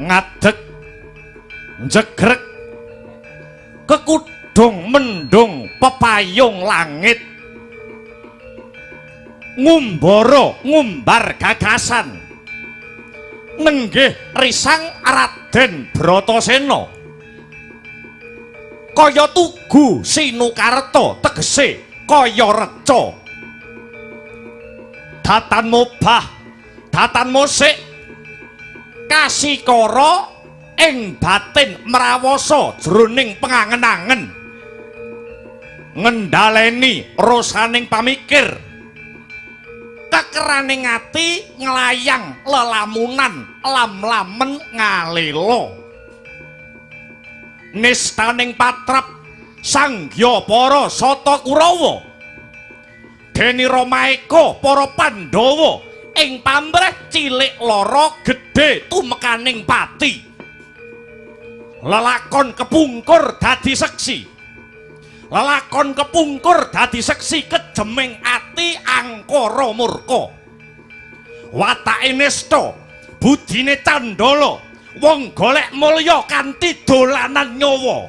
Ngadeg njegrek kekudung mendung pepayung langit, ngumbara ngumbar gagasan, nenggih risang Raden Bratasena kaya tugu sinukarta tegese kaya reca, datan mobah datan musik kasikara ing batin mrawasa jroning pengangen-angen, ngendhaleni rosaning pamikir, kekeraning ati nglayang lelamunan lam-lamen ngalela, nistaning patrap sanggya para sata Kurawa, denira maeka para Pandhawa ing pamrih cilik lara gedhe tumekaning pati, lelakon kepungkur dadi seksi, lelakon kepungkur dadi seksi kejeming ati angkara murka, watake nista budine candala, wong golek mulya kanthi dolanan nyawa.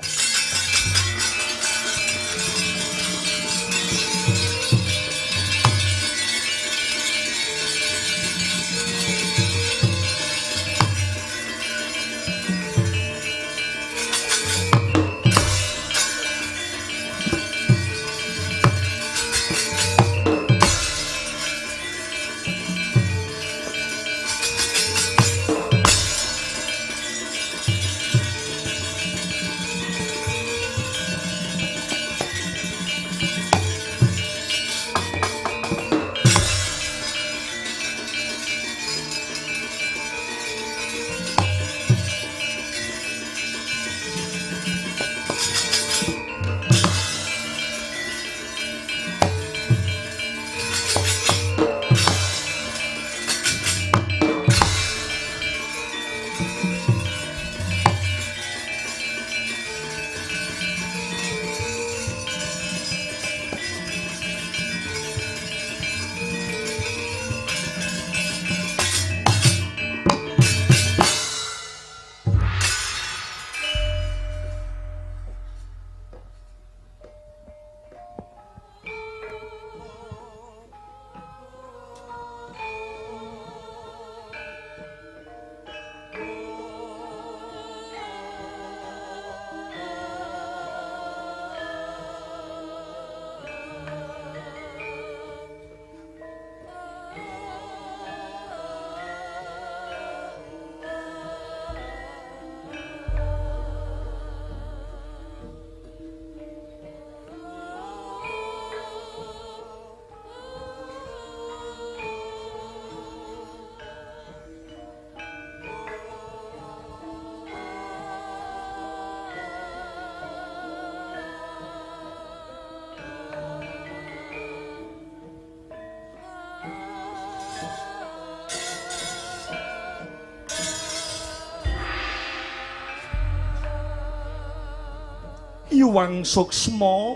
Hyuwang Suksma,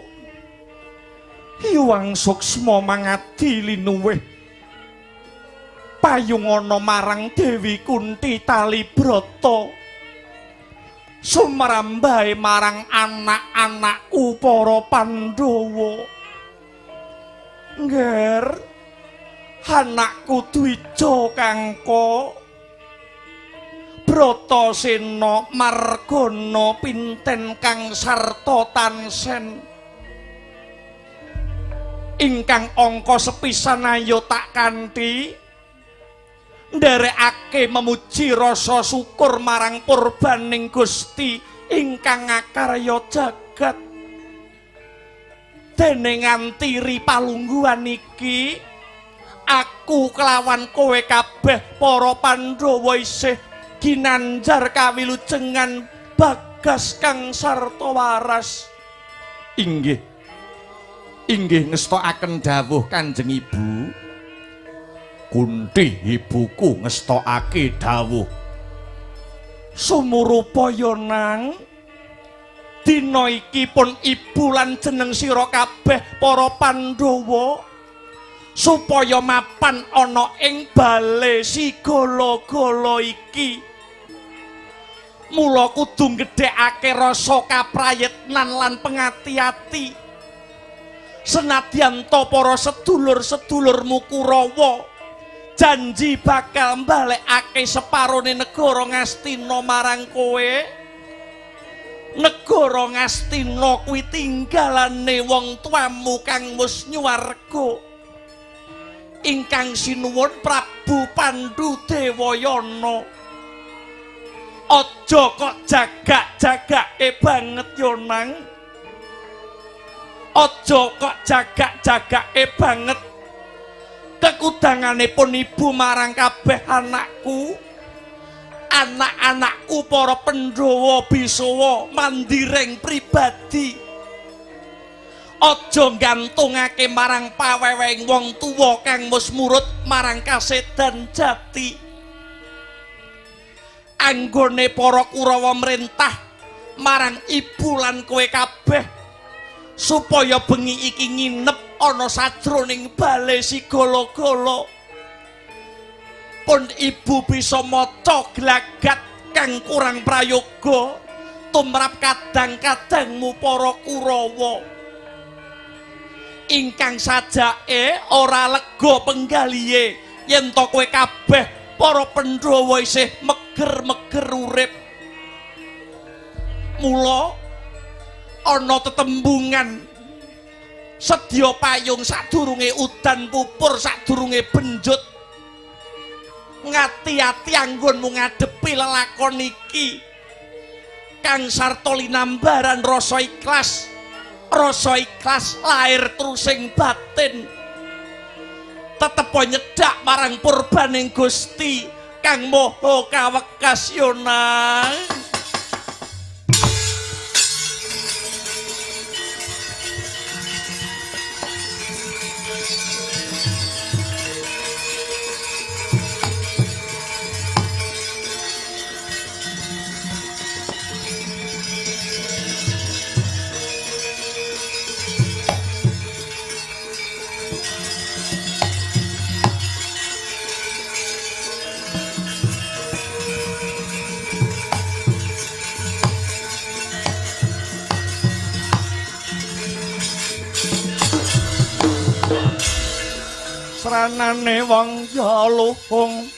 Hyuwang Suksma mangadi linuwih payungana marang Dewi Kunti Talibrata, sumrambahe marang anak-anakku para Pandhawa. Ngger, anakku Dwija Kangka, Bratasena Margana Pinten kang sarta tansen, ingkang angka sepisan ayo tak kanthi nderekake memuji rasa syukur marang purbaning Gusti ingkang ngakarya jagat. Dene ngantiri palungguhan iki, aku kelawan kowe kabeh para Pandhawa isih ginanjar kawilujengan bagas kang sarta waras. Inggih, inggih ngestokaken dawuh Kanjeng Ibu. Kunti ibuku ngestokake dawuh. Sumurupa ya nang, dina iki pun ibu lan jeneng sira kabeh para Pandhawa supaya mapan ana ing bale Sigala-gala iki. Mula kudu nggedhekake rasa kaprayitnan lan pengati-ati. Senadyan ta para sedulur-sedulurmu Kurawa janji bakal mbalekake separone negara Ngastina marang kowe. Negara Ngastina kuwi tinggalane wong tuamu kang wis nyuwarga, ingkang sinuwun Prabu Pandu Dewayana. Aja kok jagak-jagake banget yo nang, aja kok jagak-jagake banget. Kekudanganipun ibu marang kabeh anakku, anak-anakku para Pandhawa bisawa mandiring pribadi. Aja gantungake marang paweweng wong tuwa kang wis murut marang kasedan jati. Anggone para Kurawa mrentah marang ibu lan kowe kabeh supaya bengi iki nginep ana sajroning bale Sigala-gala. Pun ibu bisa maca glagat kang kurang prayoga tumrap kadang-kadangmu para Kurawa ingkang sajake ora lega penggalihe yen to kowe kabeh para Pandhawa isih meger-meger urip. Mula ana tetembungan sedya payung sadurunge udan pupur, sadurunge benjut. Ngati-ati anggonmu ngadepi lelakon iki kang sarta linambaran rasa ikhlas, rasa ikhlas lahir trusing batin, tetep nyedak marang purbaning Gusti kang Maha Kawekas yo nang. Sranane wong ya luhung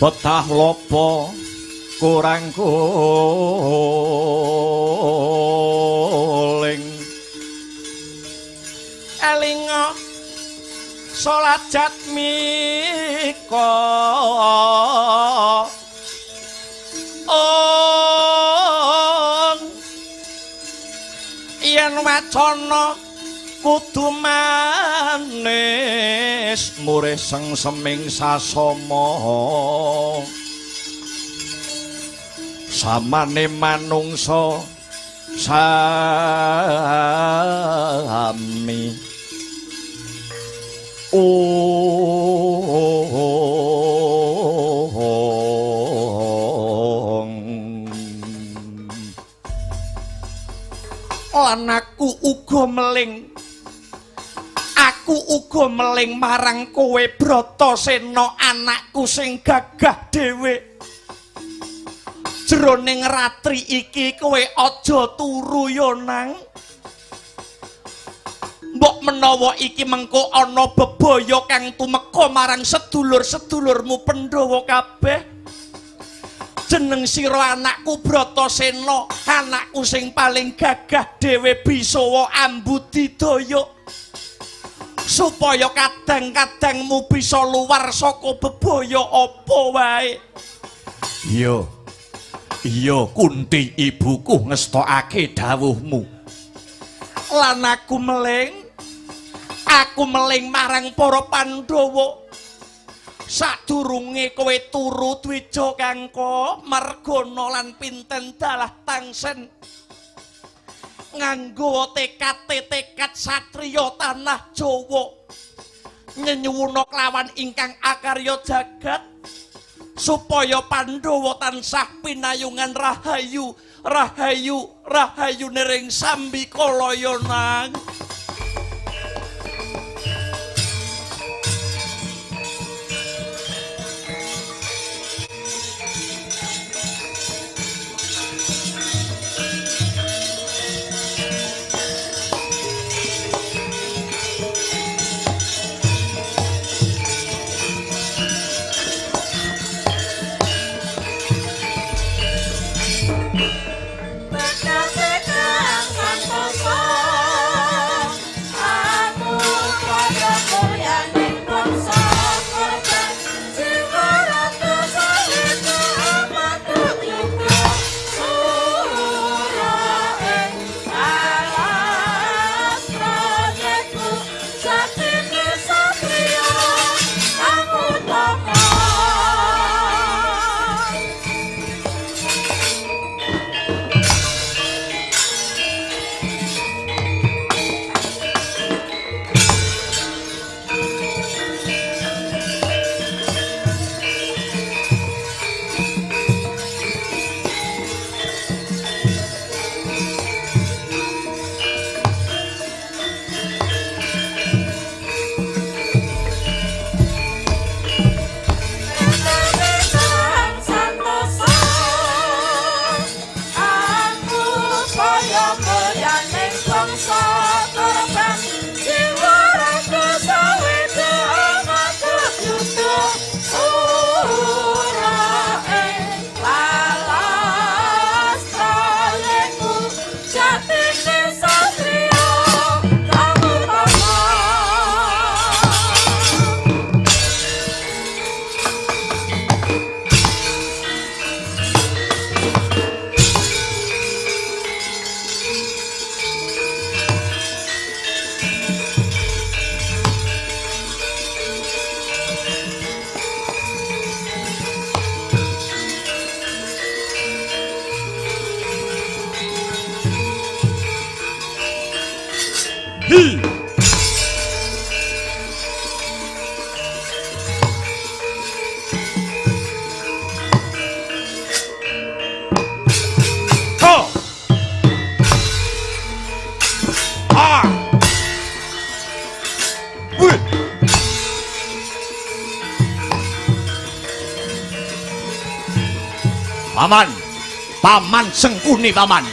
betah lopo kurang guling, elinga salat jatmika ong yen wacana kudu manis murih sengseming sasama, samane manungsa sami. Ong. Lan aku uga meling. Aku uga meling marang kowe Bratasena anakku sing gagah dhewe. Jroning ratri iki kowe aja turu ya nang. Mbok menawa iki mengko ana bebaya kang tumeka marang sedulur-sedulurmu Pandhawa kabeh. Jeneng sira anakku Bratasena, anakku sing paling gagah dhewe bisawa ambudidaya. Supaya kadang-kadangmu bisa luar saka bebaya apa wae. Iya. Iya, Kunti ibuku ngestokake dawuhmu. Lan aku meling marang para Pandhawa. Sadurunge kowe turu Dwija Kangka, Margana lan Pinten dalah tangsen. Nganggo tekad satriya tanah Jawa. Nyenyuwuna kelawan ingkang akarya jagat supaya Pandhawa tansah pinayungan rahayu, rahayu, rahayu nering sambikala nang. Paman, paman Sengkuni paman.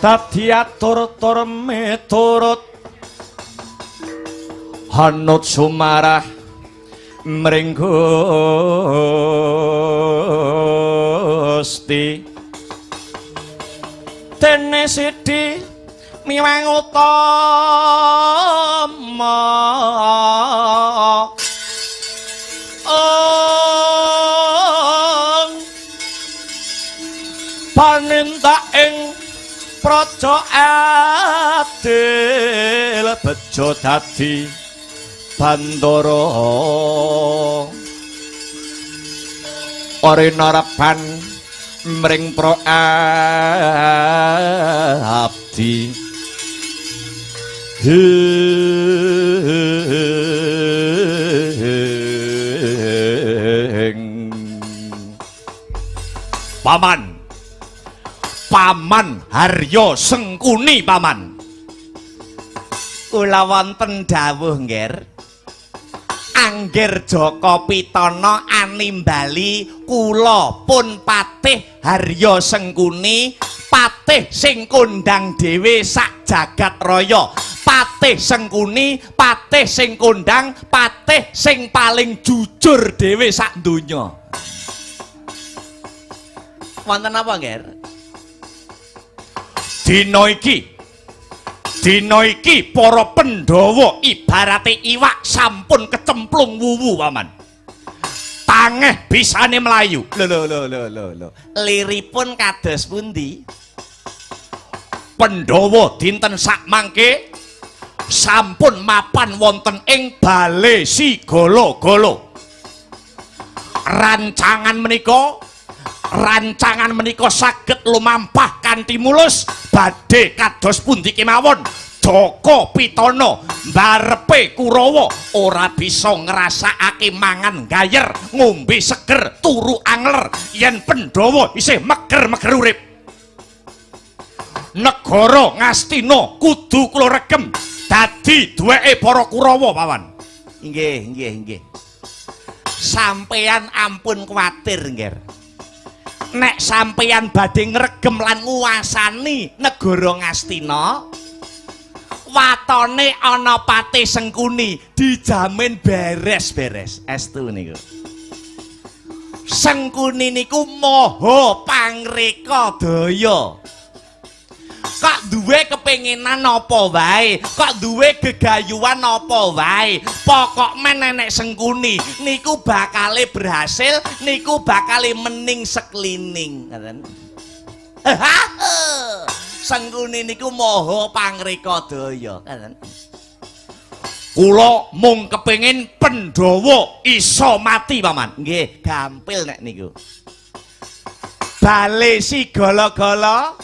Dadi atur-tur miturut hanut sumarah mring Gusti dene sidi miwang utama panindak ing praja adil bejo dadi bandara ora narepan mring pro abdi. Paman, Paman Haryo Sengkuni paman. Kula wonten dawuh nggih. Angger Jaka Pitana animbali kula pun Patih Haryo Sengkuni, patih sing kondang dhewe sak jagat raya. Patih Sengkuni, patih sing kondang, patih sing paling jujur dhewe sak donya. Wonten apa nggih? Dina iki para Pandhawa ibarate iwak sampun kecemplung wuwu paman. Tangeh bisane mlayu. Lho lho lho lho lho. Liripun kados pundi? Pandhawa dinten sakmangke sampun mapan wonten ing Bale Sigala-gala. Rancangan menika saged lumampah kanthi mulus badhe kados pundi kemawon. Jaka Pitana mbarepe Kurawa ora bisa ngrasakake mangan gayer, ngombe seger, turu angler yen Pandhawa isih meger-meger urip. Negara Ngastina kudu kula regem dadi duweke para Kurawa paman. Nggih, nggih, nggih. Sampeyan ampun kuwatir nggih. Nek sampeyan badhe ngregem lan nguwasani negara Ngastina, watone ana Patih Sengkuni dijamin beres-beres. Estu niku. Sengkuni niku maha pangreka daya. Kok duwe kepengenan apa wae, kok duwe gegayuhan apa wae, pokok men nenek Sengkuni niku bakale berhasil, niku bakale mening seklining. Sengkuni niku maha pangreka daya. Kula mung kepengin Pandhawa iso mati paman. Nggih, gampil nek niku. Bale Sigala-gala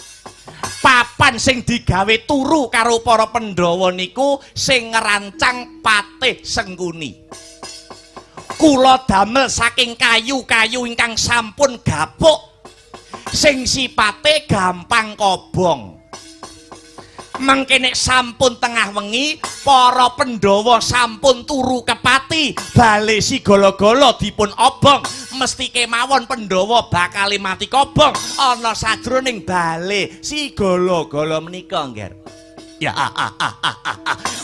papan sing digawe turu karo para Pandhawa niku sing ngrancang Patih Sengkuni. Kula damel saking kayu-kayu ingkang sampun gapuk, sing sipate gampang kobong. Mangke nek sampun tengah wengi, para Pandhawa sampun turu kepati, Bale Sigala-gala dipun obong, mesti kemawon Pandhawa bakal mati kobong ana sajroning Bale Sigala-gala menika nggih. Ya,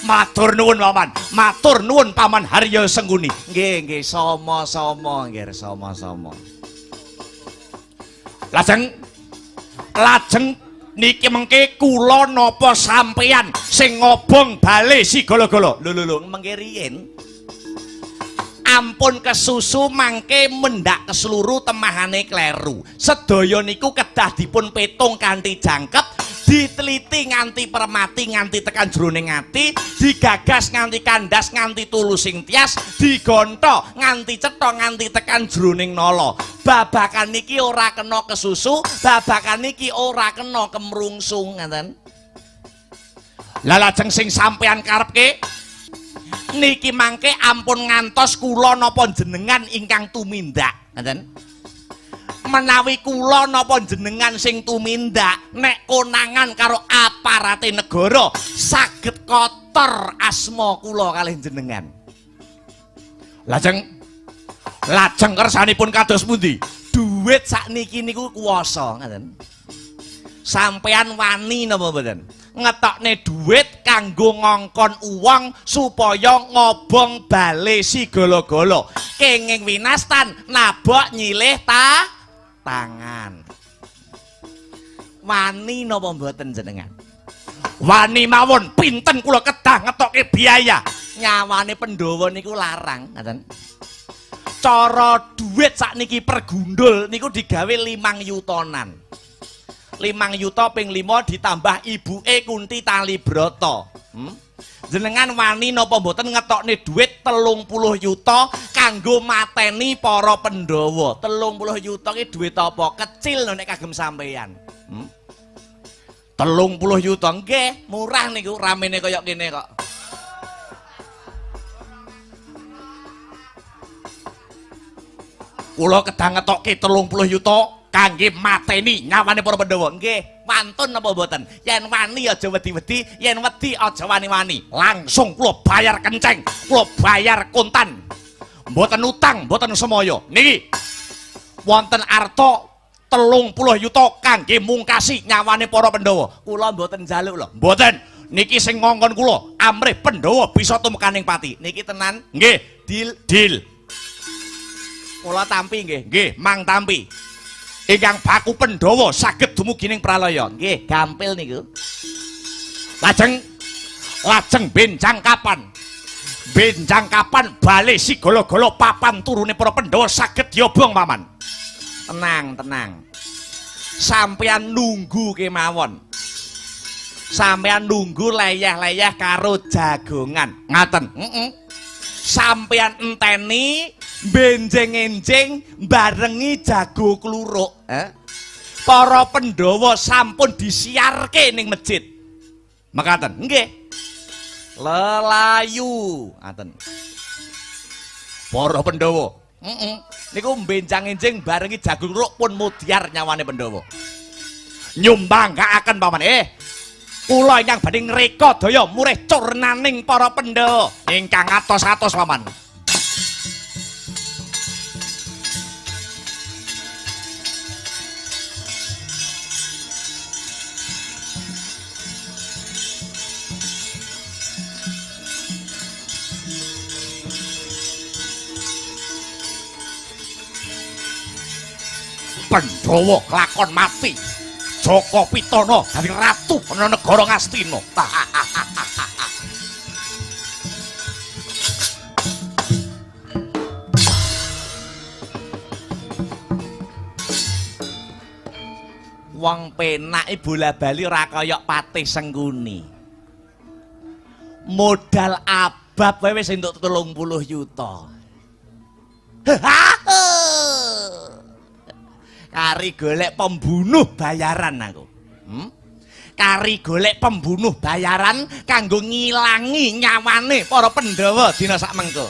matur nuwun paman, matur nuwun Paman Haryo Sengkuni. Nggih, nggih, sama-sama nggih, sama-sama. Lajeng niki mengke kula napa sampeyan sing ngobong Bale Sigala-gala. Lho lho lho, mengke riyin ampun kesusu mangke mendak keseluruh temahane kleru. Sedaya niku kedah dipun petung kanthi jangkep, diteliti nganti permati nganti tekan jroning ati, digagas nganti kandas nganti tulusing tias, digonto nganti cetha nganti tekan jroning nala. Babakan niki ora kena kesusu, babakan niki ora kena kemrungsung, ngoten. Lah lajeng sing sampeyan karepke niki mangke ampun ngantos kula napa jenengan ingkang tumindak, ngoten. Menawi kula napa jenengan sing tumindak nek konangan karo aparate negara saged kotor asma kula kalih jenengan. Lajeng kersanipun kados pundi? Duit sakniki niku kuwasa, ngoten. Sampeyan wani napa mboten? Ngetokne duit kanggo ngongkon uwong supaya ngobong bale Sigala-gala. Kenging winastan nabok nyilih tangan. Wani napa mboten jenengan? Wani mawon, pinten kula kedah ngetokke biaya. Nyawane Pandhawa niku larang, ngaten. Cara duit sakniki per gundul niku digawe 5 yutonan. 5 yuta ping 5 ditambah ibuke Kunti Talibrata. Jenengan wani napa mboten ngetokne duit 30 yuta kanggo mateni para Pandhawa? 30 yuta ki duit apa? Kecil lho nek kagem sampeyan. 30 yuta nggih, murah niku ramene kaya kene kok. Kula kedah ngetokke 30 yuta kangge mateni nyawane para Pandhawa. Nggih, wantun napa mboten? Yen wani aja wedi-wedi, yen wedi aja wani-wani. Langsung kula bayar kenceng, kula bayar kontan. Mboten utang, mboten semaya. Niki wonten arta 30 yuta kangge mungkasi nyawane para Pandhawa. Kula mboten njaluk lho. Mboten. Niki sing ngongkon kula amrih Pandhawa bisa tumekaning pati. Niki tenan? Nggih, deal, deal. Kula tampi nggih. Nggih, mang tampi. Ingkang baku Pandhawa saged dumugi ning pralaya. Nggih, gampil niku. Lajeng benjang kapan? Benjang kapan bale Sigala-gala papan turune para Pandhawa saged diobong, Paman? Tenang, tenang. Sampeyan nunggu kemawon. Sampeyan nunggu leyeh-leyeh karo jagongan. Ngaten. Heeh. Sampeyan enteni benjeng-enjing barengi jago kluruk. Para Pandhawa sampun disiarke ning masjid. Mekaten. Nggih. Lelayu, ngaten. Para Pandhawa. Heeh. Niku benjang-enjing barengi jago kluruk pun mudyar nyawane Pandhawa. Nyumbangkaken paman. Kula ingkang badhe ngreka daya murih curnaning para Pandhawa ingkang atos-atos paman. Pandhawa kelakon mati. Jaka Pitana dadi ratu ana negara Ngastina. Wong penak bola-bali ora kaya Patih Sengkuni. Modal abab wae wis entuk 30 yuta. Kari golek pembunuh bayaran aku. Kari golek pembunuh bayaran kanggo ngilangi nyawane para Pandhawa dina sakmengko.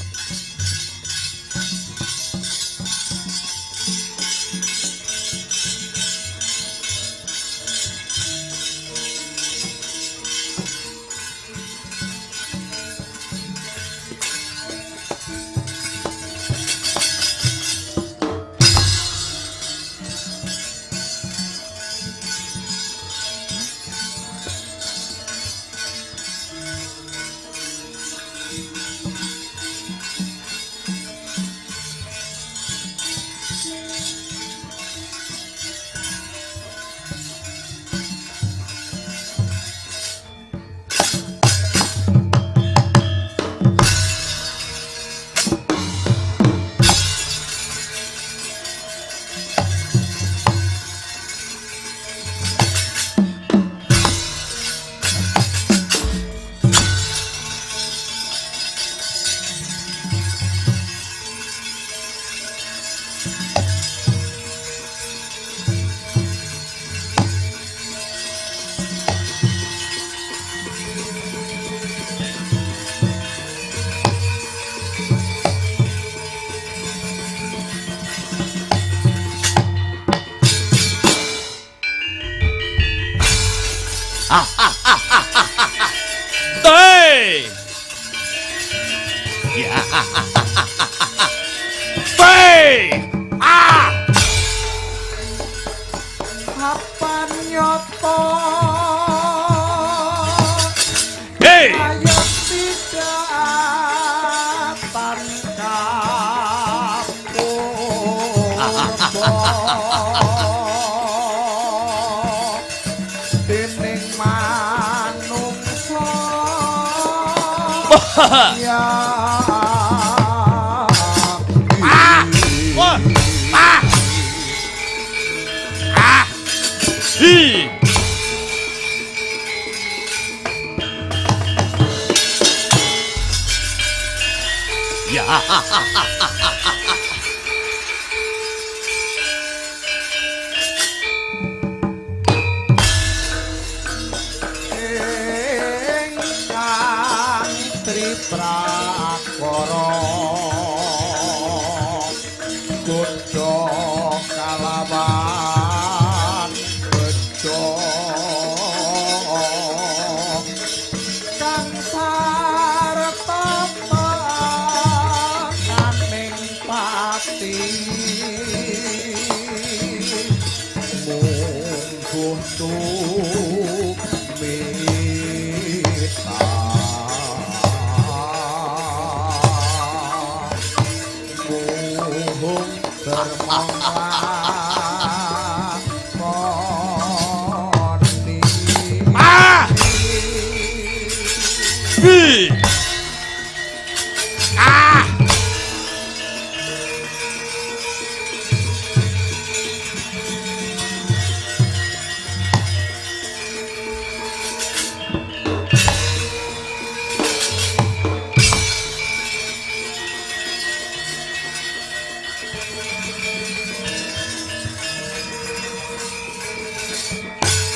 Hey! Ya. Hey! Ah! Apa nyoto? Hey! Dening manungsa ya. Ah! Wah! Ah! Ah! Hi! Ya. Ingkang triprakara godha kalawan bejo kang sarta kaning pati mungguh tumita muhung derma lakoni. Ah! Hi! Ah!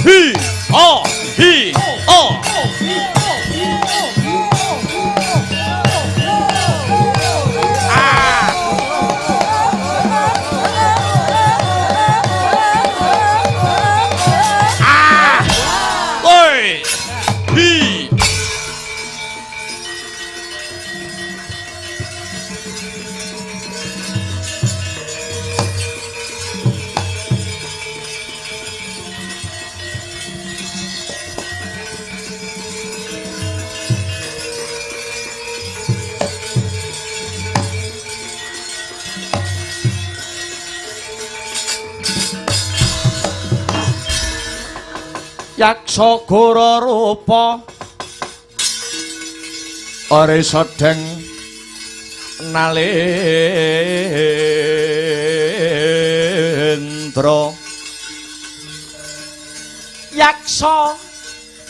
Hi! Oh! Hi! Oh! Ah! Ah! Oi! Hi! Yaksa gora rupa ore sedeng nalendra yaksa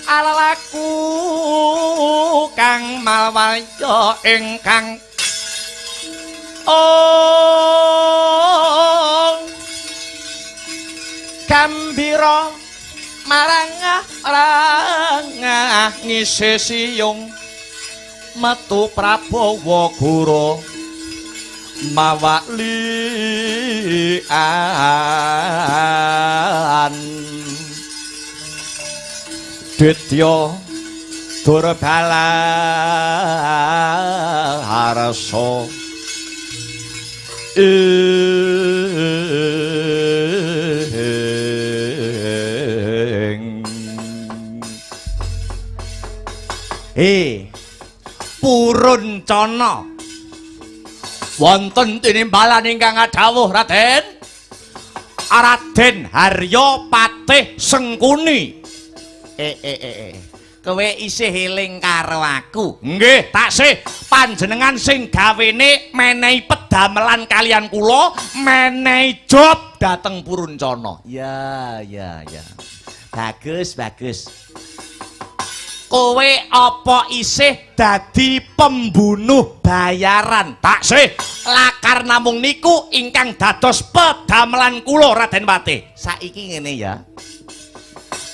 alalaku kang malwaya ingkang ong gambira marangah rangah ngisi siyung metu Prabawa Guru mawalian Ditya Durbala harsa Puruncana wonten tinimbalan ingkang adhawuh Raden. Raden Harya Patih Sengkuni. Kowe isih eling karo aku? Nggih, taksih. Panjenengan sing gawene menehi pedamelan kalian kula, menehi job dhateng Puruncana. Ya, ya, ya. Bagus, bagus. Kowe apa isih dadi pembunuh bayaran? Taksih. Lakar namung niku ingkang dados pedamelan kula Raden Patih. Saiki ngene ya.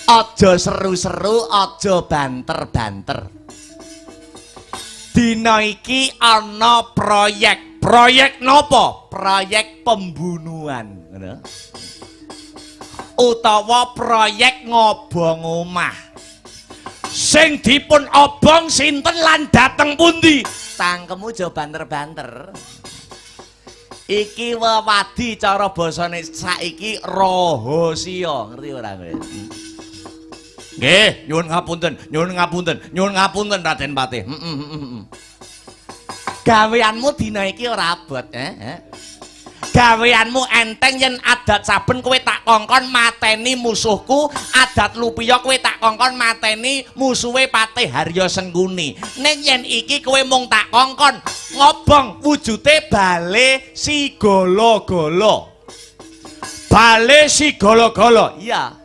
Aja seru-seru, aja banter-banter. Dina iki ana proyek. Proyek napa? Proyek pembunuhan, ngono. Utawa proyek ngobong omah. Sing dipun obong sinten lan dateng pundi? Tangkemu aja banter-banter. Iki wewadi cara basane saiki rahasia, ngerti ora kowe? Nggih, nyuwun ngapunten, nyuwun ngapunten, nyuwun ngapunten Raden Patih. Gaweanmu dina iki ora abot, Gaweanmu enteng yen adat saben kowe tak kongkon mateni musuhku, adat lupiya kowe tak kongkon mateni musuhe Patih Harya Sengkuni. Ning yen iki kowe mung tak kongkon ngobong wujute bale Sigala-gala. Bale Sigala-gala. Iya.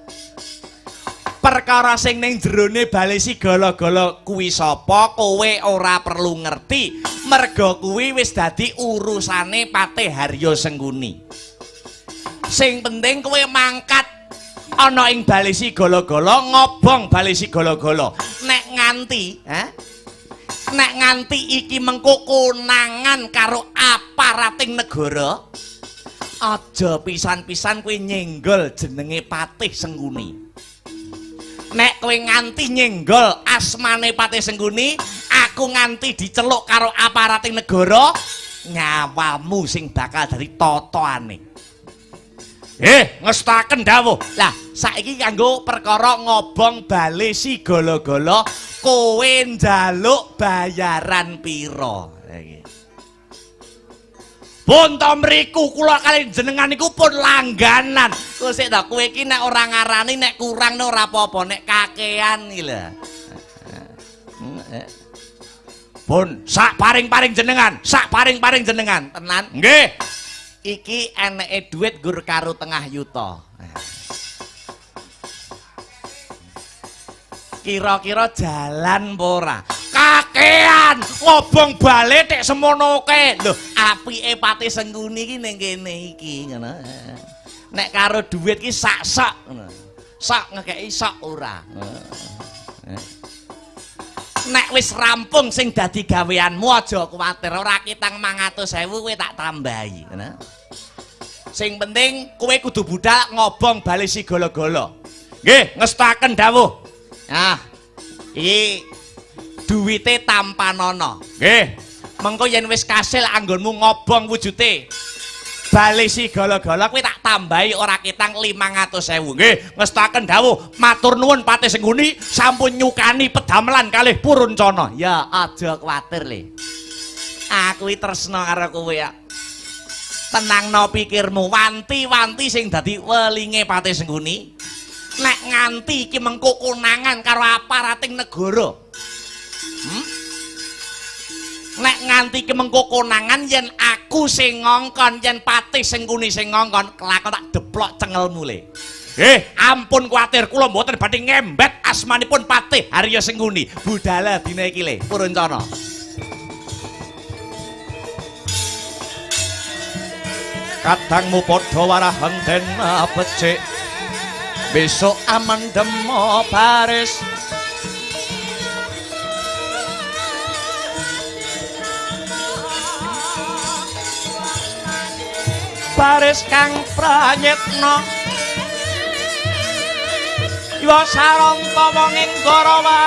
Perkara sing ning jerone bale Sigala-gala kuwi sapa kowe ora perlu ngerti, merga kuwi wis dadi urusane Patih Harya Sengkuni. Sing penting kowe mangkat ana ing bale Sigala-gala, ngobong bale Sigala-gala. Nek nganti, nek nganti iki mengko konangan karo aparating negara, aja pisan-pisan kowe nyenggol jenenge Patih Sengkuni. Nek kowe nganti nyenggol asmane Patih Sengkuni, aku nganti diceluk karo aparating negara, nyawamu sing bakal dadi totoane. Ngestaken dawuh. Lah, saiki kanggo perkara ngobong bale Sigala-gala, kowe njaluk bayaran pira? Pun to mriku kula kali jenengan niku pun langganan. Kok sik ta kowe iki nek ora ngarani nek kurang ora apa-apa, nek kakean iki lho. Pun sak paring-paring jenengan, sak paring-paring jenengan, tenan. Nggih. Iki eneke dhuwit nggur karo tengah yuta. Kira-kira jalan apa ora? Kakean ngobong bale tek semono kae. Lho, apike Patih Sengkuni iki ning kene iki ngono. Nek karo dhuwit ki sak-sak ngono. Sak ngekeki sak ora. Nek wis rampung sing dadi gaweanmu aja kuwatir, ora kitang 500.000 kowe tak tambahi ngono. Sing penting kowe kudu budal ngobong bale Sigala-gala. Nggih, ngestaken dawuh. Nah, iki duwite tampanono. Nggih. Mengko yen wis kasil anggonmu ngobong wujute bale Sigala-gala kowe tak tambahi ora ketang 500.000. Nggih, ngestaken dawuh. Matur nuwun Patih Sengkuni sampun nyukani pedamelan kalih Puruncana. Ya, aja kuwatir le. Aku iki tresna karo kowe ya. Tenangno pikirmu, wanti-wanti sing dadi welinge Patih Sengkuni. Nek nganti iki mengko konangan karo aparating negara. Nek nganti iki mengko konangan yen aku sing ngongkon, yen Patih Sengkuni sing ngongkon, kelakon tak deplok cengelmu le. Ampun kuwatir, kula mboten badhe ngembet asmanipun Patih Harya Sengkuni. Budala dina iki le, Puruncana. Kadangmu padha warahen den becik. Besok amendemo baris. Baris kang prayitna ya saranta wong ing Garawati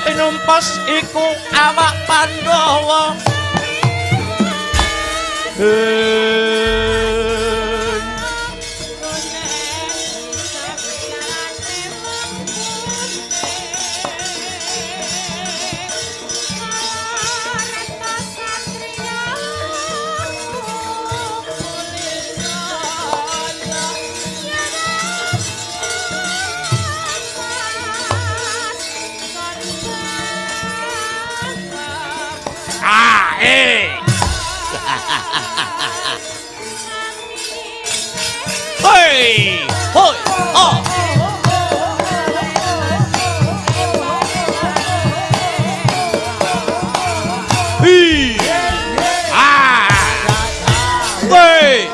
tinumpes iku awak Pandhawa. Hoi, hoi, oh. Hi. Ah. Hoi.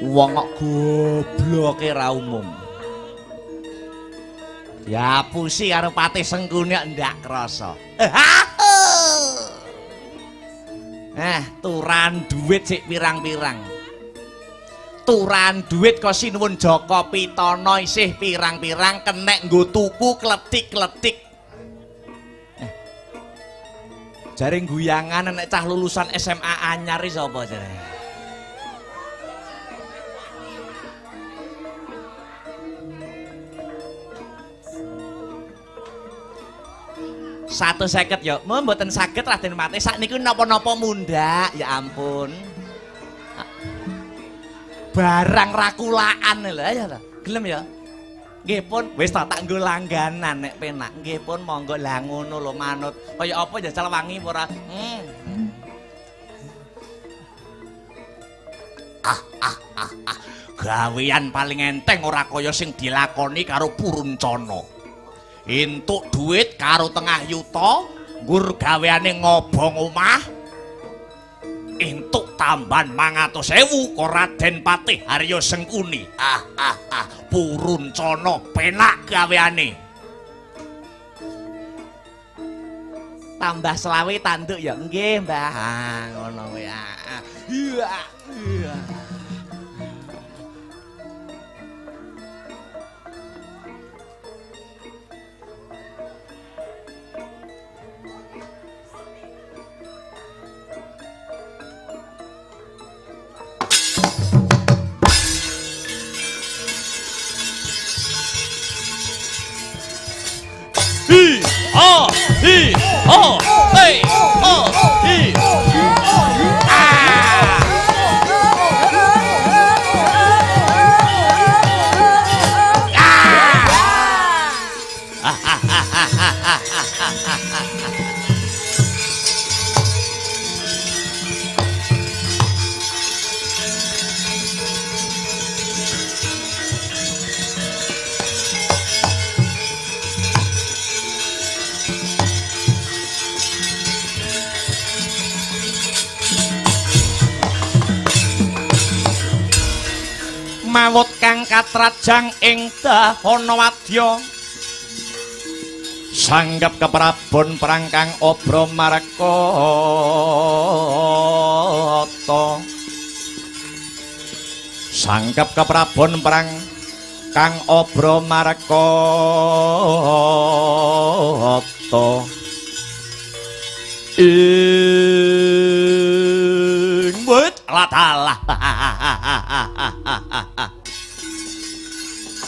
Wong kok gobloke ra umum. Ya pusi karo Patih Sengkuni ndak krasa. Turan duit sik pirang-pirang. Turan duit kok sinuwun Jaka Pitana isih pirang-pirang kenek nggo tuku kletik-kletik. Jare guyangan nek cah lulusan SMA anyar iki sapa jare? 150 ya, mboten saged Raden Patih. Sakniki napa-napa mundhak, ya ampun. Barang rakulaan lho ya ta. Gelem ya? Nggih pun, wis tak nggo langganan nek penak. Nggih pun monggo lah ngono lho manut. Kaya apa jajal wangi apa ora? Gawean paling enteng ora kaya sing dilakoni karo Puruncana. Entuk duit karo tengah yuta, nggur gaweane ngobong omah. Entuk tambahan 500.000 kok Raden Patih Haryo Sengkuni. Puruncana penak gaweane. Tambah selawe tanduk ya. Nggih, Mbah. Ngono kuwi. Iya. Iya. Hi, oh, hi, oh, hey, oh, hi, ah. Mawut kang katrajang ing dahana wadya sanggep keprabon perang kang obra marakata sanggep keprabon perang kang obra marakata ing wit latalah.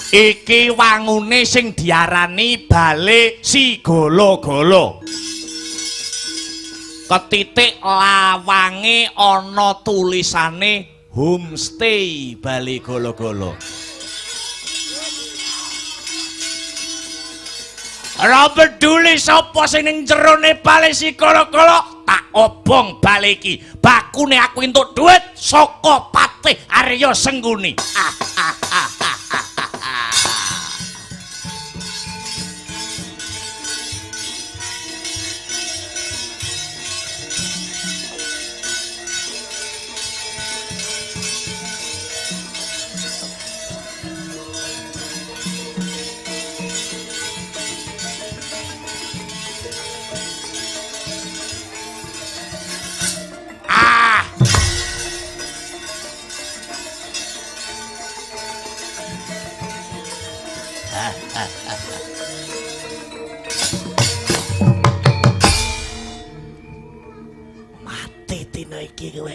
Iki wangune sing diarani bale Sigala-gala. Ketitik lawange ana tulisane homestay Bale Gala-Gala. Ora peduli sapa sing ning jerone bale Sigala-gala, tak obong bale iki. Bakune aku entuk dhuwit saka Patih Arya Sengkuni. Mati dina iki kowe.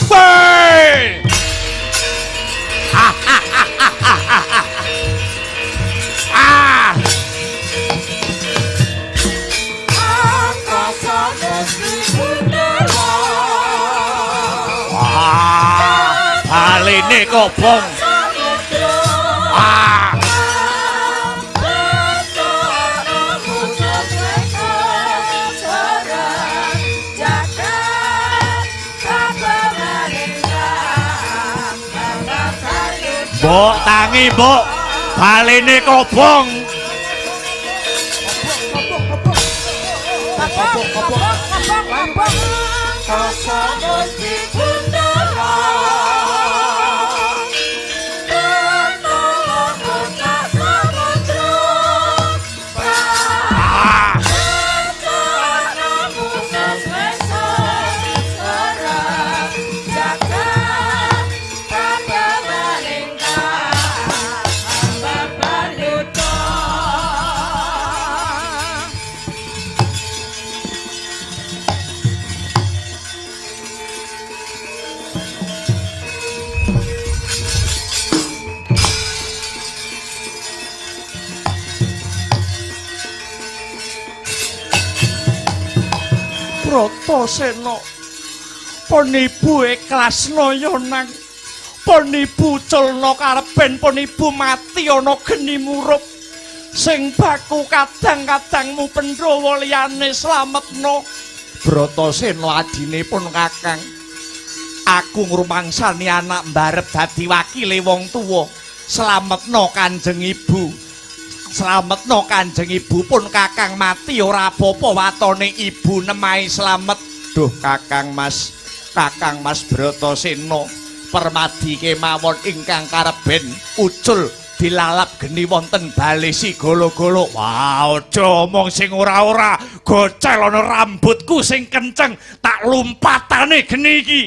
Woi! Baline kobong. Mbok tangi, mbok. Baline kobong. Bratasena. Pun ibu ikhlasna ya nang. Pun ibu culna kareben, pun ibu mati ana geni murup. Sing baku kadang-kadangmu Pandhawa liyane slametna. Bratasena adine pun Kakang. Aku ngrumangsani anak mbarep dadi wakile wong tuwa. Slametna Kanjeng Ibu. Slametna Kanjeng Ibu pun Kakang mati ora apa-apa watone ibu nemahi slamet. Duh Kakang Mas, Kakang Mas Bratasena, permadi kemawon ingkang kareben ucul dilalap geni wonten bale si golo-golo. Wah, aja omong sing ora-ora, gocel ana rambutku sing kenceng tak lumpatane geni iki.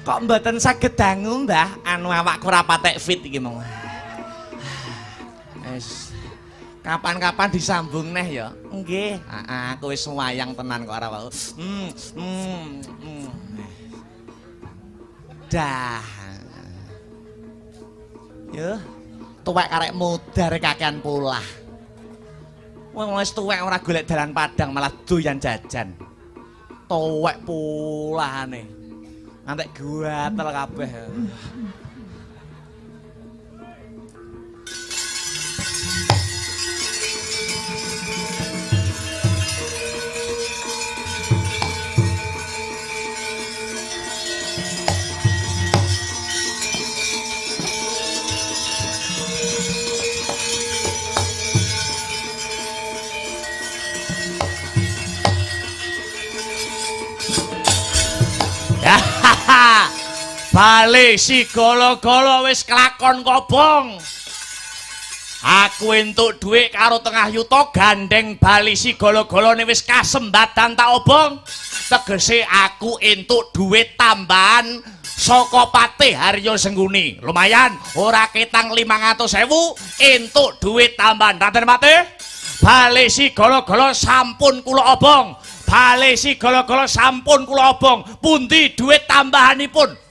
Kok mboten saged dangu, Mbah? Anu awakku ora patek fit iki mau. Wis. Kapan-kapan disambung neh ya. Nggih. Heeh, aku wis wayang tenan kok ora wau. Dah. Yo, tuwek karek mudhar kakean polah. Wong wis tuwek ora golek dalan padang malah doyan jajan. Tuwek polahane. Ngantek gatel kabeh. Bale si golo-golo wis kelakon kobong. Aku entuk dhuwit karo tengah yuta gandeng bali si golo-golone wis kasembadan tak obong. Tegese aku entuk dhuwit tambahan saka Patih Haryo Sengkuni. Lumayan, ora ketang 500.000 entuk dhuwit tambahan. Raden Patih, bali si golo-golo sampun kula obong. Bali si golo-golo sampun kula obong. Pundi dhuwit tambahanipun?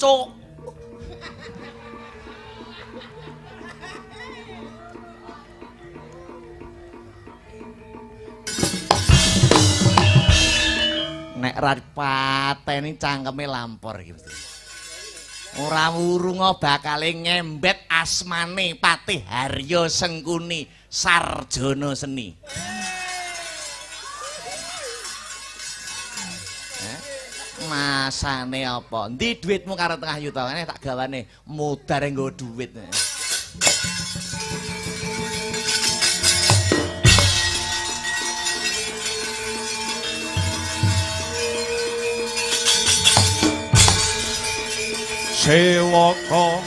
Cuk. Nek ra dipateni cangkeme lampor iki mesti. Ora wurunga bakale ngembet asmane Patih Haryo Sengkuni, sarjana seni. Masane apa? Endi dhuwitmu karo tengah yuta? Ngene tak gawane mudhar nggo dhuwit. Sewaka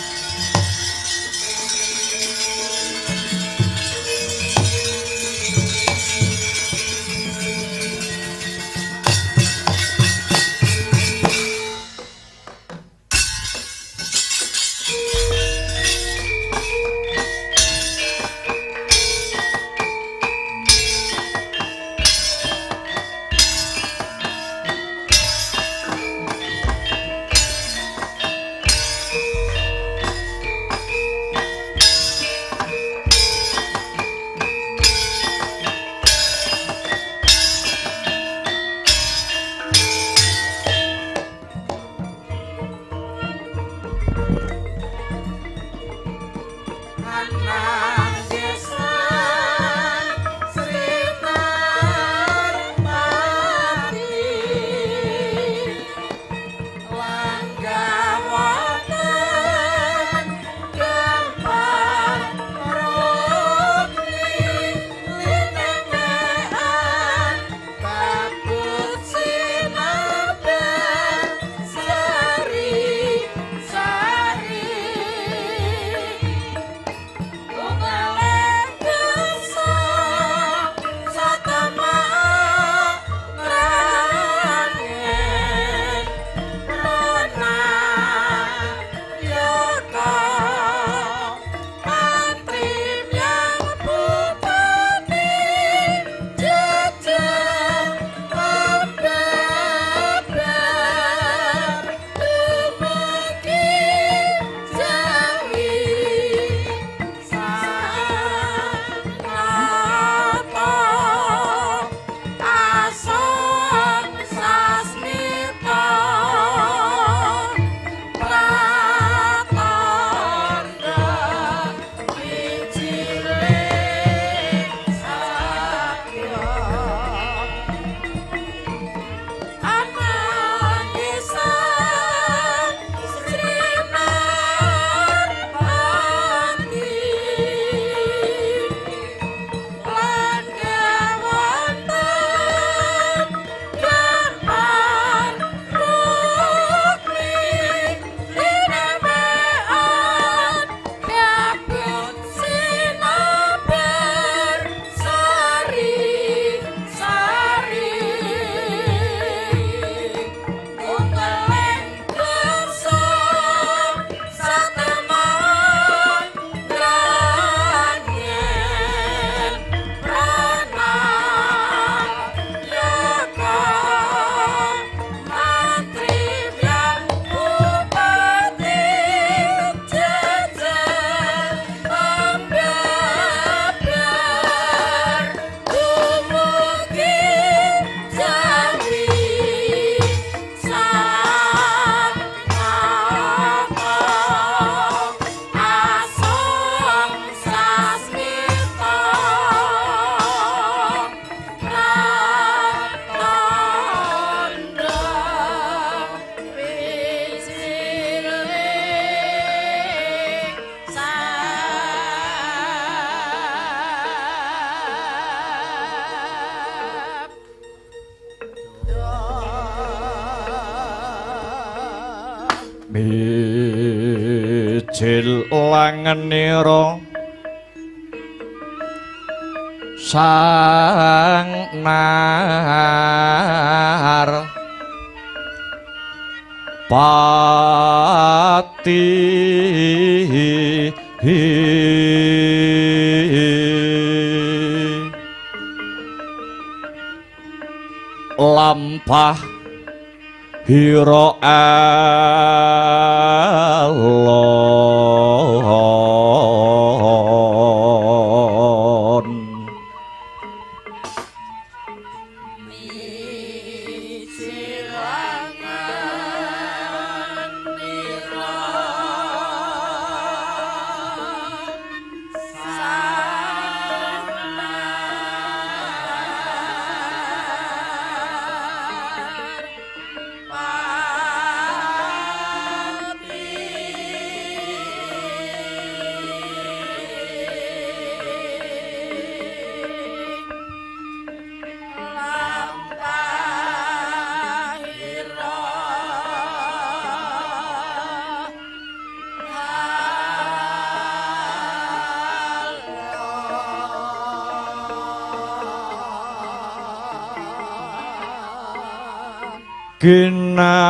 Mijil langenira sang nar pati lampah hira alon. Ginarabak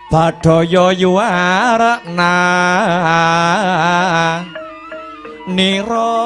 Badaya yuwarna nira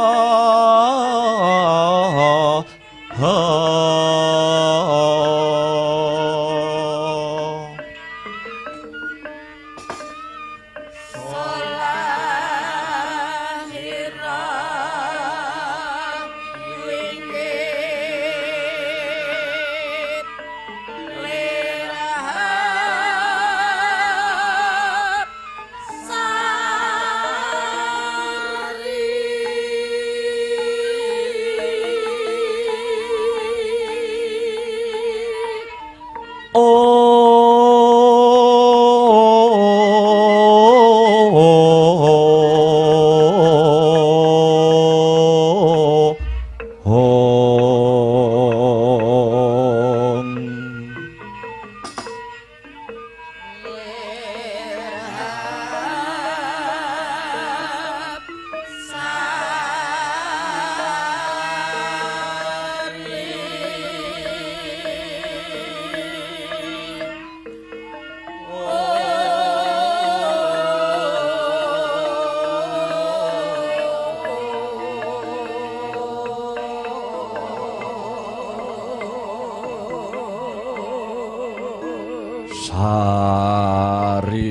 Sari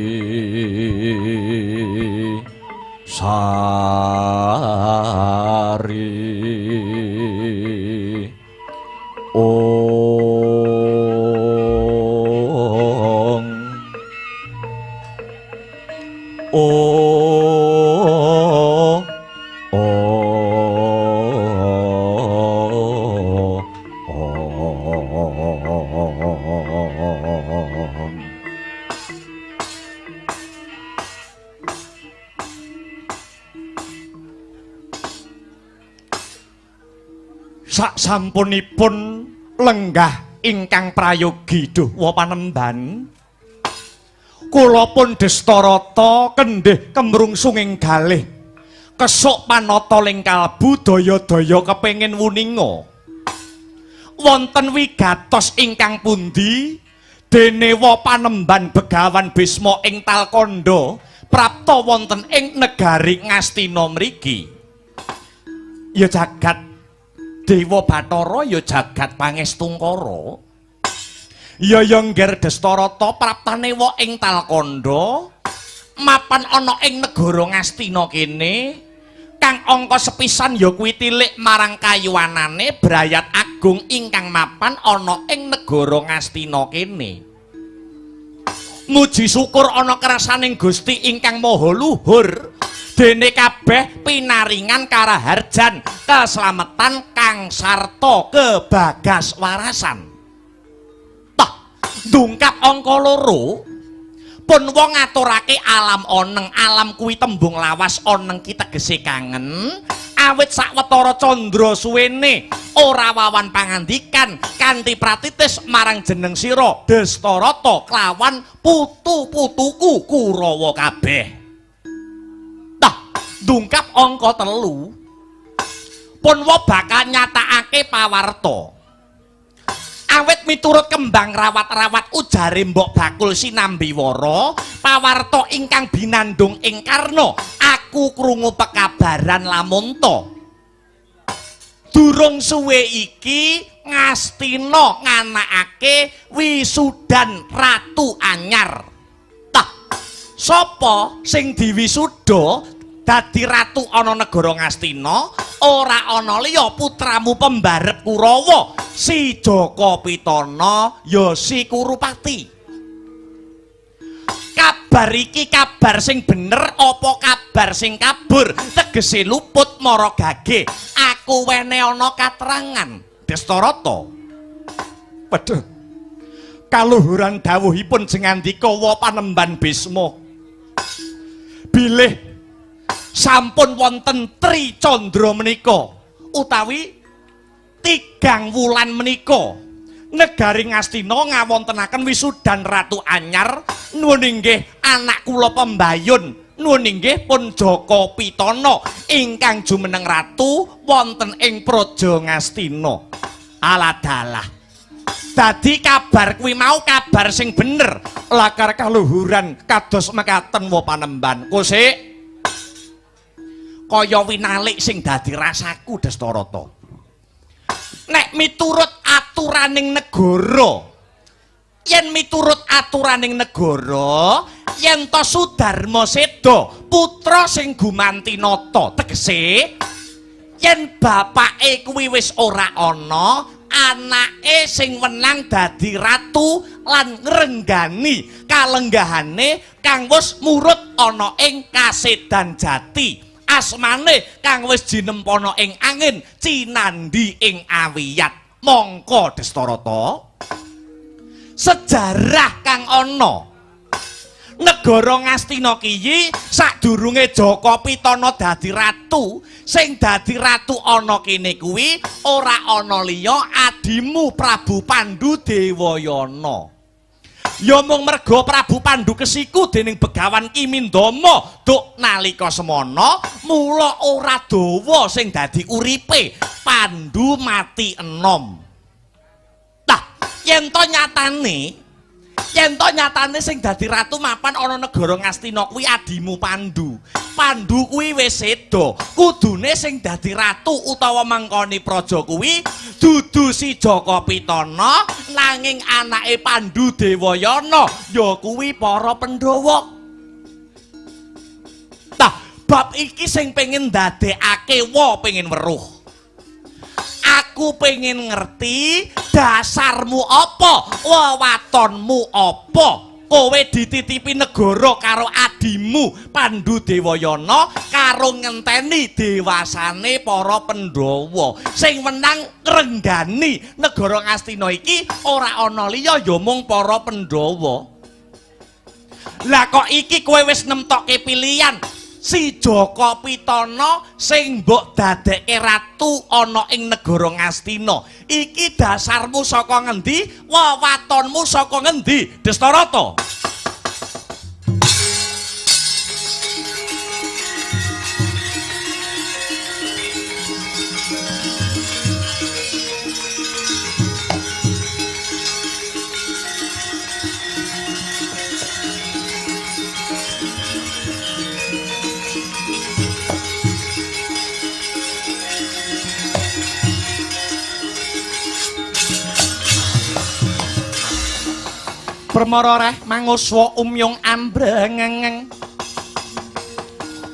sari ong o o Sasampunipun lenggah ingkang prayogi duhwa panemban, kula pun Destarata kendhih kemrungsunging galih kesuk panata ling kalbu daya-daya kepengin wuninga wonten wigatos ingkang pundi dene wa panemban Begawan Bisma ing Talkandha prapta wonten ing negari Ngastina mriki. Ya jagat Dewa Bathara, ya jagat Pangestungkara. Ya ya ngger Destarata praptane wa ing Talkandha mapan ana ing negara Ngastina kene kang angka sepisan ya kuwi tilik marang kayuwanane brayat agung ingkang mapan ana ing negara Ngastina kene. Muji syukur ana kersaning Gusti ingkang Maha Luhur, dene kabeh pinaringan karaharjan keslametan kang sarta kebagas warasan. Tah ndungkap angka loro pun wong ngaturake alam oneng. Alam kuwi tembung lawas, oneng ki tegese kangen. Awit sawetara candra suwene ora wawan pangandikan kanthi pratitis marang jeneng sira Destarata kelawan putu-putuku Kurawa kabeh. Tah, ndungkap angka 3 Punwa bakal nyatakake pawarta. Awit miturut kembang rawat-rawat ujare mbok bakul sinambiwara, pawarta ingkang binandung ing Karna, aku krungu pekabaran lamunta. Durung suwe iki Ngastina nganakake wisudan ratu anyar. Tah, sapa sing diwisuda dadi ratu ana negara Ngastina? Ora ana liya putramu pembarep Kurawa, si Jaka Pitana ya si Kurupati. Kabar iki kabar sing bener apa kabar sing kabur? Tegese luput mara gage. Aku wene ana katrangan Destarata. Waduh. Kaluhuran dawuhipun jengandika wa panemban Bisma. Bilih sampun wonten Tri Candra menika utawi tigang wulan menika negari Ngastina ngawontenaken wisudan ratu anyar. Nuwun inggih anak kula pembayun, nuwun inggih pun Jaka Pitana ingkang jumeneng ratu wonten ing Praja Ngastina. Aladalah, dadi kabar kuwi mau kabar sing bener. Lakar kaluhuran kados mekaten wa panemban. Kosik kaya winalik sing dadi rasaku Destarata. Nek miturut aturaning negara, yen miturut aturaning negara, yen to Sudarma seda putra sing gumanti nata, tegese yen bapake kuwi wis ora ana, anake sing wenang dadi ratu lan ngrenggani kalenggahane kang wis murut ana ing kasedan jati. Asmane kang wis jinempana ing angin cinandi ing awiyat. Mongko Destarata, sejarah kang ana negara Ngastina kiyi sadurunge Jaka Pitana dadi ratu, sing dadi ratu ana kene kuwi ora ana liya adimu Prabu Pandu Dewayana. Ya mung merga Prabu Pandu kesiku dening Begawan Ki Mindama duk nalika semana, mula ora dawa sing dadi uripe Pandu mati enom. Tah, yen to nyatane sing dadi ratu mapan ana negara Ngastina kuwi adimu Pandu. Pandu kuwi wis seda. Kudune sing dadi ratu utawa mangkoni praja kuwi dudu si Jaka Pitana, nanging anake Pandu Dewayana, ya kuwi para Pandhawa. Tah, bab iki sing pengen ndadekake wa pengen weruh. Aku pengen ngerti dasarmu apa, wewatonmu apa. Kowe dititipi negara karo adimu Pandu Dewayana karo ngenteni dewasane para Pandhawa. Sing wenang ngrenggani negara Ngastina iki ora ana liya ya mung para Pandhawa. Lah kok iki kowe wis nemtokke pilihan si Jaka Pitana sing mbok dadekke ratu ana ing negara Ngastina. Iki dasarmu saka ngendi? Wewatonmu saka ngendi? Destarata. Permara reh manguswa umyung ambrengeng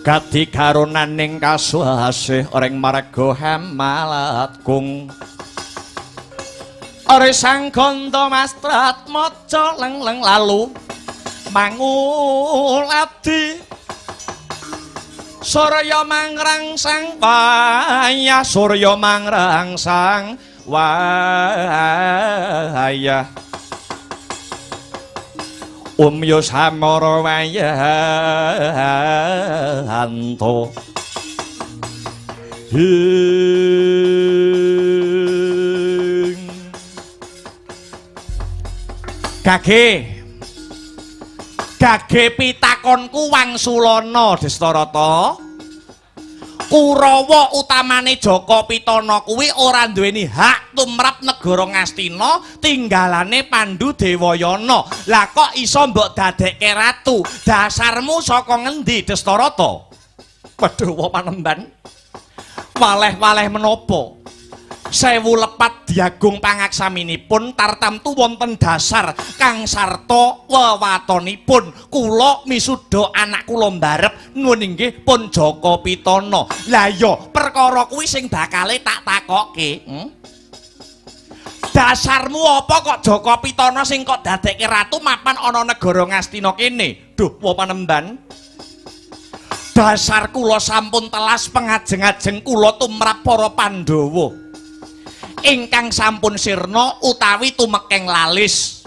gati karunaning kasuasih ring marga hamalatgung ore sang ganda mastrat maca leng-leng lalu manguladi surya mangrangsang wayah surya mangrangsang wayah umyo samara wayanto Hing. Gage. Gage pitakonku wangsulana Destarata. Kurawa utamane Jaka Pitana kuwi ora duweni hak tumrap negara Ngastina tinggalane Pandu Dewayana. Lah kok iso mbok dadekke ratu? Dasarmu saka ngendi Destarata? Waduh, panemban. Waleh-waleh menapa? Sewu lepat diagung pangaksaminipun tartamtu wonten dasar kang sarta wewatonipun. Kula misuda anak kula mbarep nuwun inggih pun Jaka Pitana. Lah iya, perkara kuwi sing bakale tak takokke. Dasarmu apa kok Jaka Pitana sing kok dadekke ratu mapan ana negara Ngastina kene? Duh, panemban. Dasar kula sampun telas pengajeng-ajeng kula tumrap para Pandhawa ingkang sampun sirna utawi tumekeng lalis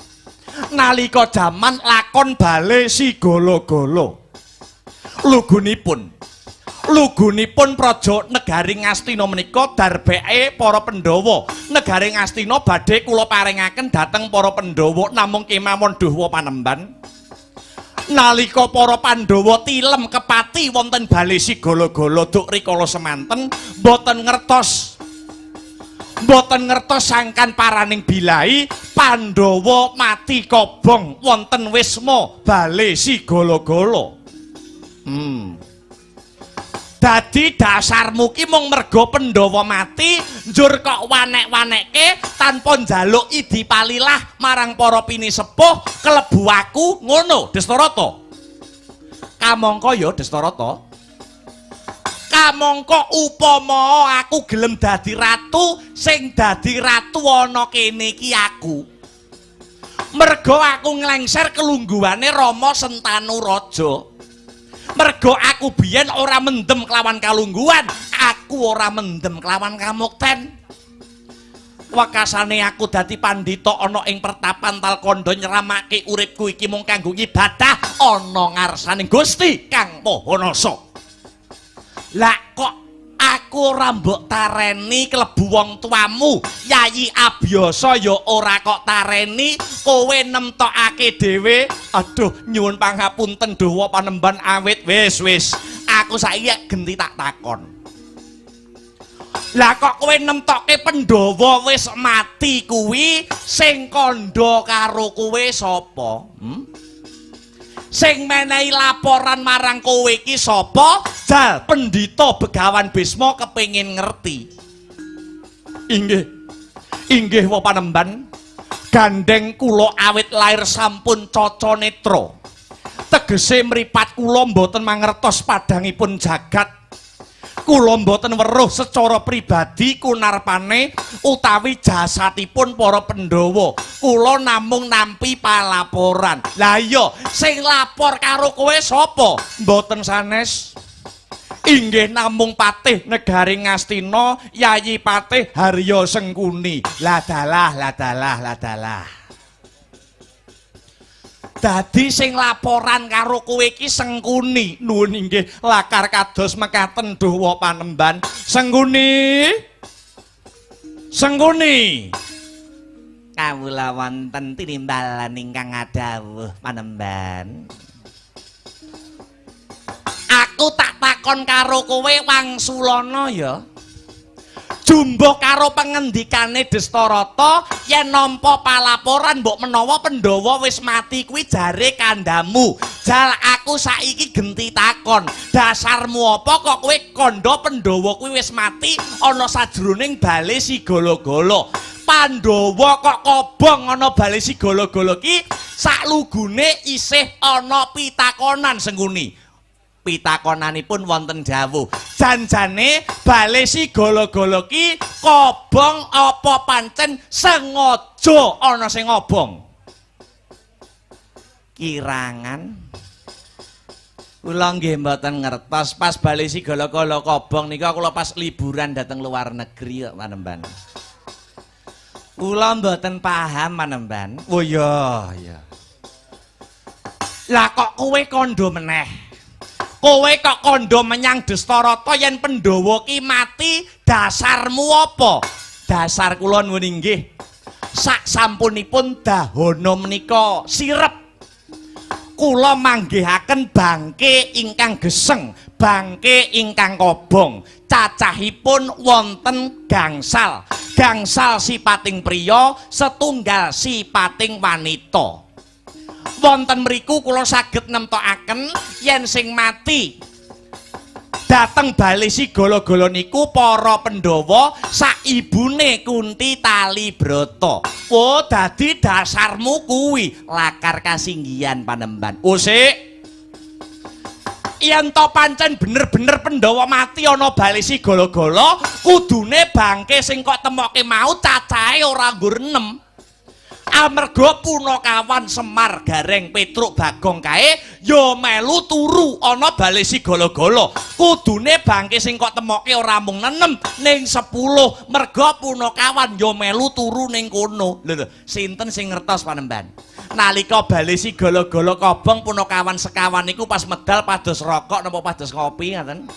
nalika jaman lakon bale Sigala-gala. Lugunipun praja negari Ngastina menika darbeke para Pandhawa. Negari Ngastina badhe kula paringaken dhateng para Pandhawa namung kemawon duhwa panemban. Nalika para Pandhawa tilem kepati wonten bale Sigala-gala duk rikala semanten mboten ngertos sangkan paraning bilai Pandhawa mati kobong wonten wisma bale Sigala-gala. Dadi dasarmu ki mung merga Pandhawa mati njur kok wanek-wanekke tanpa njaluk idi palilah marang para pinisepuh kelebu aku ngono Destarata. Kamangka ya Destarata. Kamangka upama aku gelem dadi ratu, sing dadi ratu ana kene iki aku. Merga aku nglengser kelungguhane Rama Sentanu Raja. Merga aku biyen ora mendem kelawan kalungguhan, aku ora mendem kelawan kamukten. Wekasane aku dadi pandhita ana ing pertapan Talkandha nyramake uripku iki mung kanggo ngibadah ana ngarsaning Gusti Kang Maha Nasa. Lah kok aku ora mbok tareni klebu wong tuamu, Yayi Abyasa ya ora kok tareni, kowe nemtokake dhewe. Aduh, nyuwun pangapunten duwa panemban awit wis wis. Aku saiki genti tak takon. Lah kok kowe nemtokke Pandhawa wis mati kuwi sing kandha karo kowe sapa? Sing menehi laporan marang kowe iki sapa? Jal Pendhita Begawan Bisma kepengin ngerti. Inggih. Inggih wa panemban. Gandeng kula awit lair sampun caca netra. Tegese mripat kula mboten mangertos padhangipun jagat. Kula mboten weruh secara pribadi kunarpane utawi jasatipun para Pandhawa. Kula namung nampi palaporan. Lah iya, sing lapor karo kowe sapa? Mboten sanes. Inggih namung patih negari Ngastina, Yayi Patih Harya Sengkuni. Lah dalah, lah dalah, lah dalah. Dadi sing laporan karo kowe iki Sengkuni. Nuwun inggih lakar kados mekaten duwa panemban. Sengkuni. Sengkuni. Kawula wonten tinimbalan ingkang ngadhawuh panemban. Aku tak takon karo kowe wangsulana ya. Jumbuh karo pengendikane Destarata yen nampa palaporan mbok menawa Pandhawa wis mati kuwi jare kandhamu. Jal aku saiki genti takon, dasarmu apa kok kowe kandha Pandhawa kuwi wis mati ana sajroning bale Sigala-gala? Pandhawa kok kobong ana bale Sigala-gala ki saklugune isih ana pitakonan Sengkuni. Pitakonanipun wonten dawuh. Janjane bale Sigala-gala ki kobong apa pancen sengaja ana sing ngobong? Kirangan kula nggih mboten ngertos pas bale Sigala-gala kobong nika kula pas liburan dhateng luar negeri kok panemban. Kula mboten paham panemban. Oh iya, iya. Lah kok kowe kandha meneh? Kowe kok kandha menyang Destarata yen Pandhawa ki mati, dasarmu apa? Dasar kula nuwun inggih. Sak sampunipun dahana menika sirep, kula manggihaken bangke ingkang geseng, bangke ingkang kobong. Cacahipun wonten gangsal. Gangsal sipating priya, setunggal sipating wanita. Wonten mriku kula saged nemtokaken yen sing mati dateng bali Sigala-gala niku para Pandhawa sak ibune Kunti Talibrata. Oh, dadi dasarmu kuwi lakar kasinggihan panemban. Usik. Yen to pancen bener-bener Pandhawa mati ana bali Sigala-gala, kudune bangke sing kok temoke mau cacahe ora nggur 6. Amarga punakawan Semar Gareng Petruk Bagong kae ya melu turu ana bali Sigala-gala. Kudune bangke sing kok temoke ora mung 6 ning 10, merga punakawan ya melu turu ning kono. Lho lho, sinten sing ngertos panemban? Nalika bali Sigala-gala kobong punakawan sekawan niku pas medal pados rokok napa pados ngopi ngaten.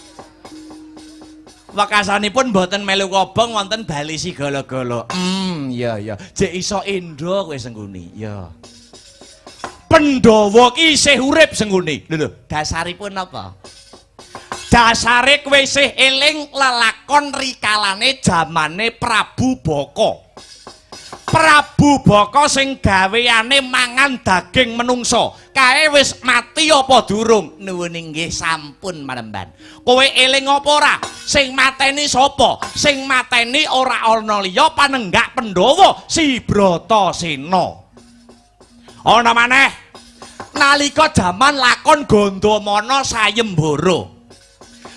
Wekasanipun mboten melu kobong wonten bali Sigala-gala. Ya ya, jek iso endo kowe Sengkuni. Ya. Pandhawa ki isih urip Sengkuni. Lho lho, dasaripun apa? Dasare kowe isih eling lelakon rikalane jamane Prabu Baka. Prabu Baka sing gaweane mangan daging menungsa. Kae wis mati apa durung? Nuwun inggih sampun panemban. Kowe eling apa ora? Sing mateni sapa? Sing mateni ora ana liya panenggak Pandhawa si Bratasena. Ana maneh nalika jaman lakon Gandamana sayembara.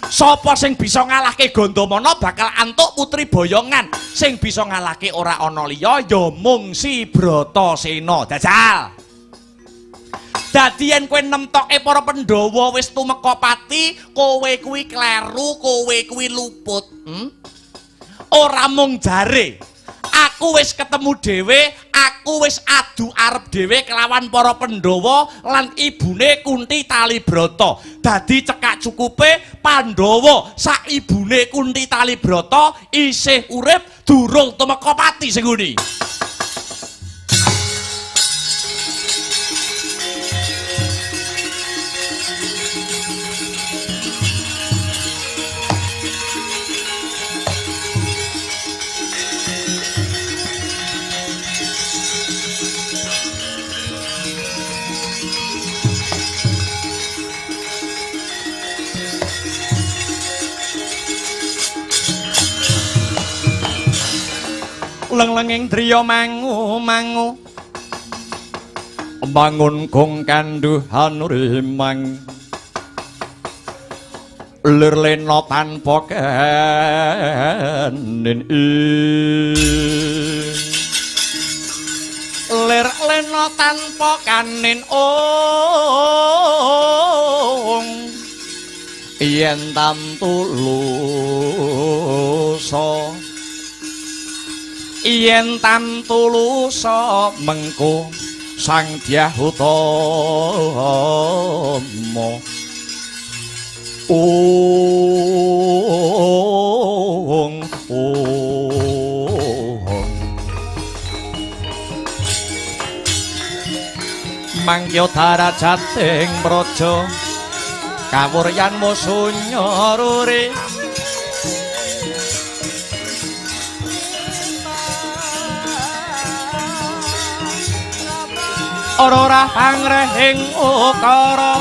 Sapa sing bisa ngalahke Gandamana bakal antuk putri boyongan. Sing bisa ngalahke ora ana liya ya mung si Bratasena. Jajal. Dadi yen kowe nemtoke para Pandhawa wis tumeka pati, kowe kuwi kleru, kowe kuwi luput. Ora mung jare. Aku wis ketemu dhewe, aku wis adu arep dhewe kelawan para Pandhawa lan ibune Kunti Talibrata. Dadi cekak cukupe Pandhawa sak ibune Kunti Talibrata isih urip durung tumeka pati Sengkuni. Leng-lenging driya mangu-mangu bangun gong kanduhan rimang lir lena tanpa kenin lir lena tanpa kanin ong yen tamtu lusa yen tamtu lusa mengko Sang Dyah Utama. Ong ong mangkya darajating praja kawuryan musunya ruri ora pangrehing ukara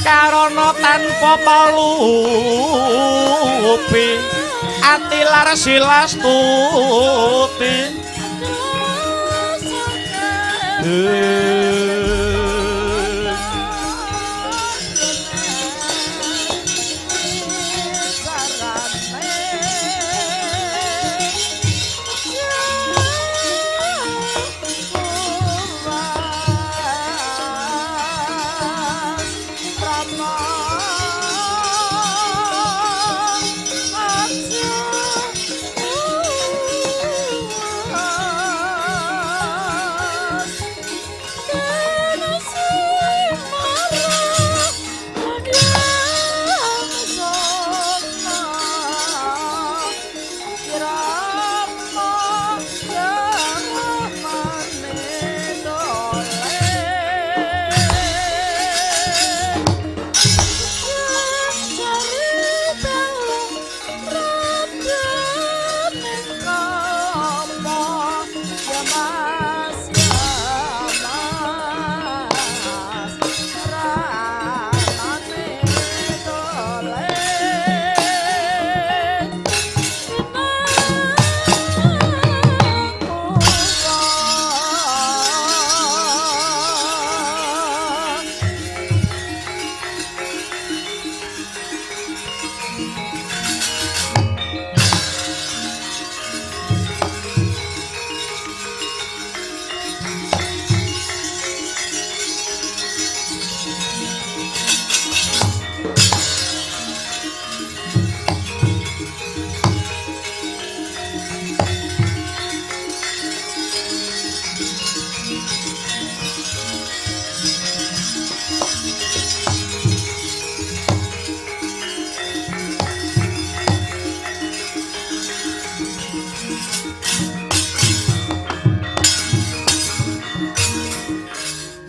karana tanpa palupi ati lar silastuti. Bye.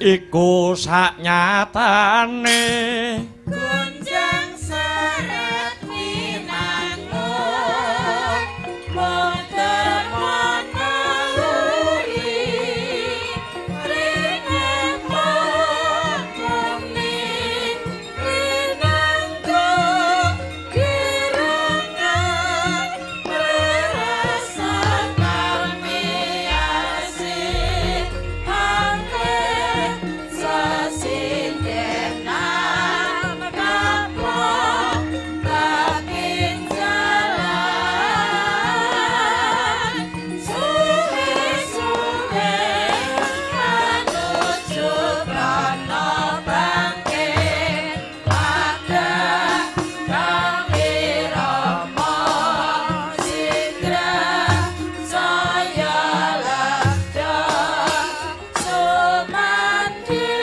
Iku saknyatane gunjang seret winangun boten manuri rene pangkone rinanggo kirangan rasa kami asih angke sesindenan kaplok kaping jalan suwe-suwe kanuju prana bangkit padha kang wirama sidra saya ladha sumandi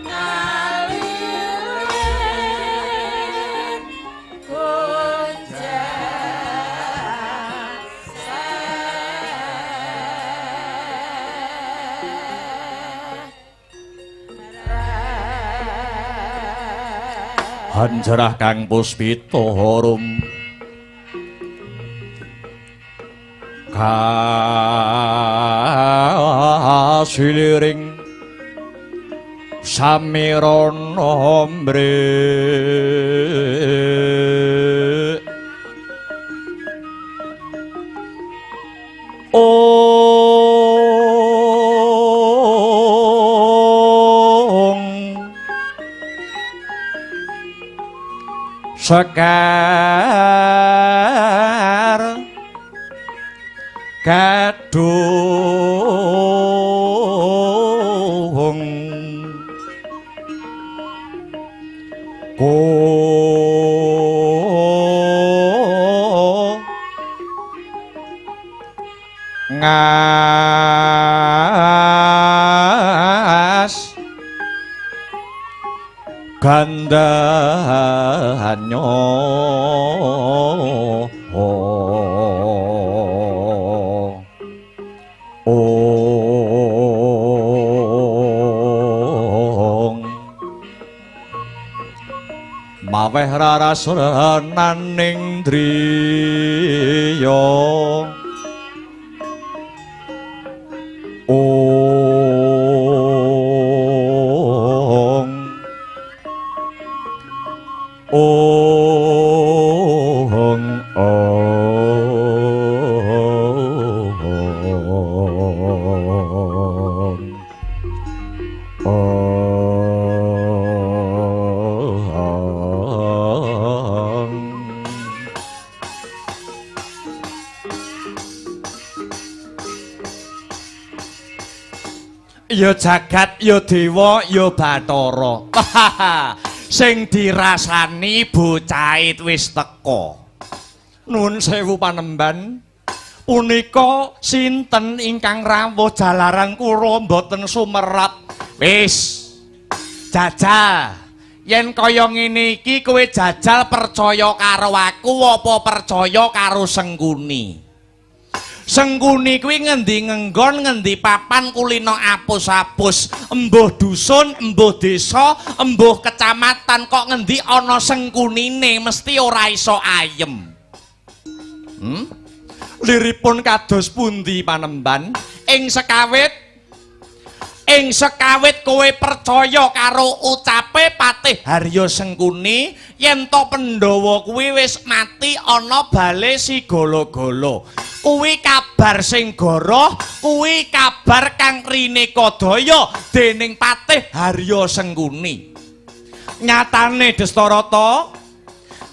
ngalilir gunjang Hanjarah kang puspita harum kasiliring samirana mrik ong sekar kadung ko ngas gandanyo ong maweh raras renaning driya ong ong ong ong. Ya jagat, ya dewa, ya bathara. Sing dirasani bocahe wis teka. Nuwun sewu panemban. Punika sinten ingkang rawuh jalaran kula mboten sumerap. Wis. Jajal. Yen kaya ngene iki kowe jajal percaya karo aku apa percaya karo Sengkuni? Sengkuni kuwi ngendi ngenggon, ngendi papan kulino apus-apus, embuh dusun, embuh desa, embuh kecamatan kok ngendi ana sengkunine mesti ora iso ayem. Liripun kados pundi panemban? Ing sekawit kowe percaya karo ucape Patih Harya Sengkuni yen to Pandhawa kuwi wis mati ana bale Sigala-gala. Kuwi kabar sing goroh, kuwi kabar kang rineka daya dening Patih Harya Sengkuni. Nyatane Destarata,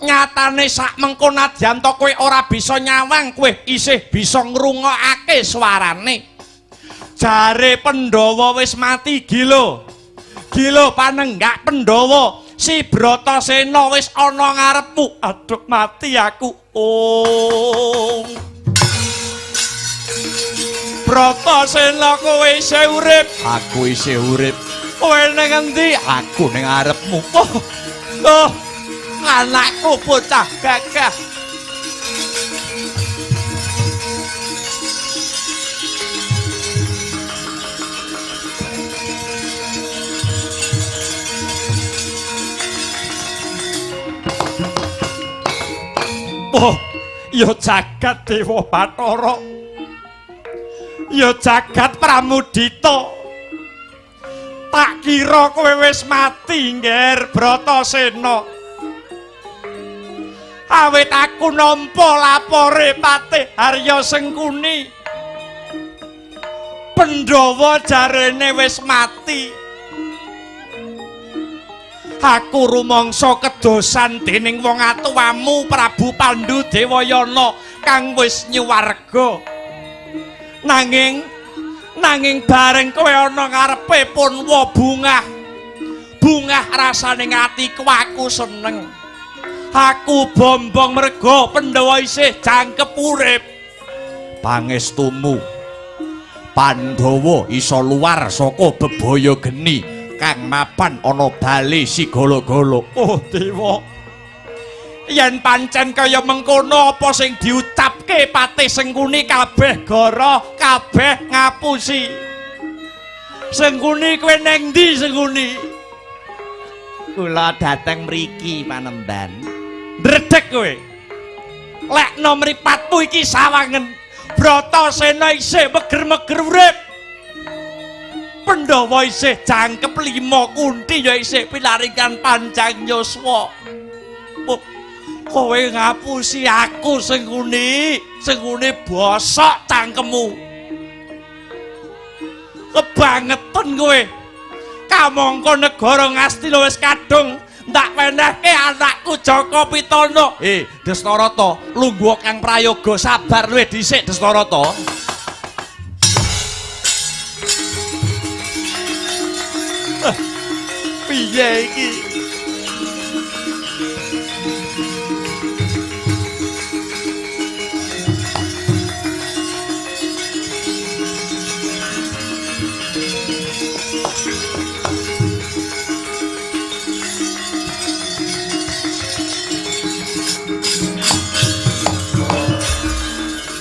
nyatane sak mengko nadyan to kowe ora bisa nyawang, kowe isih bisa ngrungokake swarane. Jare Pandhawa wis mati gila. Gila panenggak Pandhawa, si Bratasena wis ana ngarepmu. Aduh mati aku. Oh. Bratasena kowe isih urip, aku isih urip. Kowe ning endi? Aku ning ngarepmu. Oh. Oh. Anakku bocah gagah. Oh, ya jagat Dewa Bathara. Ya jagat Pramudita. Tak kira kowe wis mati, Ngger Bratasena. Awit aku nampa lapore Patih Harya Sengkuni. Pandhawa jarene wis mati. Aku rumangsa kedosan dening wong atuwamu Prabu Pandu Dewayana kang wis nyuwarga. Nanging bareng kowe ana ngarepe Punwa bungah. Bungah rasane atiku aku seneng. Aku bombong merga Pandhawa isih jangkep urip. Pangestumu Pandhawa iso luar saka bebaya geni kang mapan ana bali Sigala-gala. Oh dewa, yen pancen kaya mengkono apa sing diucapke Patih Sengkuni kabeh goro, kabeh ngapusi. Sengkuni kowe neng ndi Sengkuni? Kula dateng mriki panemban. Ndredeg kowe. Lekno mripatmu iki sawangen. Bratasena isih meger-meger urip. Pandhawa isih jangkep 5 kunthi ya isih pilaringan panjang yuswa. Oh, kowe ngapusi aku Sengkuni, Sengkuni bosok cangkemmu. Kebangetan kowe. Kamangka negara Ngastina wis kadung ndak wenehke anakku Jaka Pitana. Destarata, lungguh kang prayoga sabar luwih dhisik Destarata. Piye iki?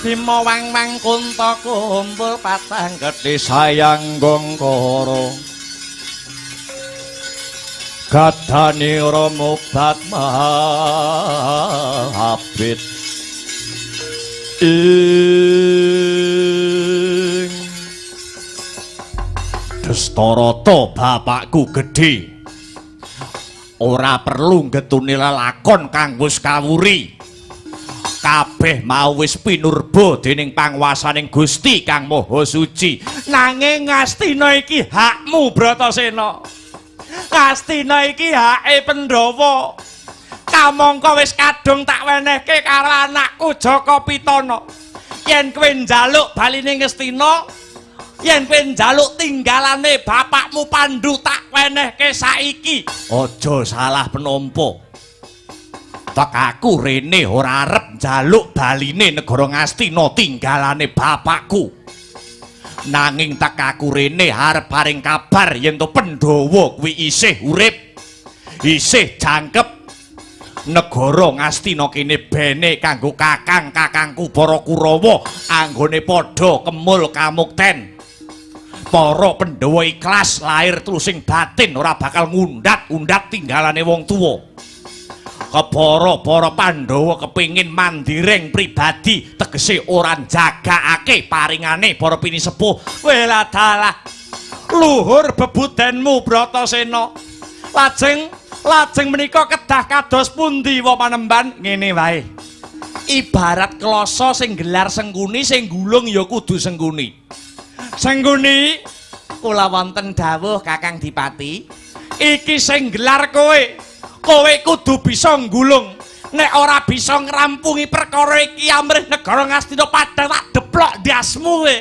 Bima wang-wang kunta kumpul patang gedhe sayang gongkara. Gadane romobat mahabit ing Destarata bapakku gedhe ora perlu ngetuni lelakon kang wis kawuri. Kabeh mau wis pinurba dening panguwasaning Gusti Kang Maha Suci. Nanging Ngastina iki hakmu Bratasena. Ngastina iki hake Pandhawa. Kamangka wis kadung tak wenehke karo anakku Jaka Pitana. Yen kowe njaluk baline Ngastina, yen kowe njaluk tinggalane bapakmu Pandu tak wenehke saiki. Aja salah penampa. Tek aku rene ora arep njaluk baline negara Ngastina tinggalane bapakku. Nanging tek aku rene arep paring kabar yen to Pandhawa kuwi isih urip, isih jangkep. Negara Ngastina kene bene kanggo kakang-kakangku para Kurawa anggone padha kemul kamukten. Para Pandhawa ikhlas lahir trusing batin ora bakal ngundat-undat tinggalane wong tuwa. Kepara para Pandhawa kepingin mandiring pribadi tegese ora njagakake paringane para pinisepuh. Weladalah luhur bebudenmu Bratasena. Lajeng menika kedah kados pundi wa panemban? Ngene wae. Ibarat klasa sing gelar Sengkuni sing gulung ya kudu Sengkuni. Sengkuni kula wonten dawuh Kakang Dipati. Iki sing gelar kowe. Kowe kudu bisa nggulung. Nek ora bisa ngrampungi perkara iki amrih negara Ngastina padhang tak deplok ndasmu kowe.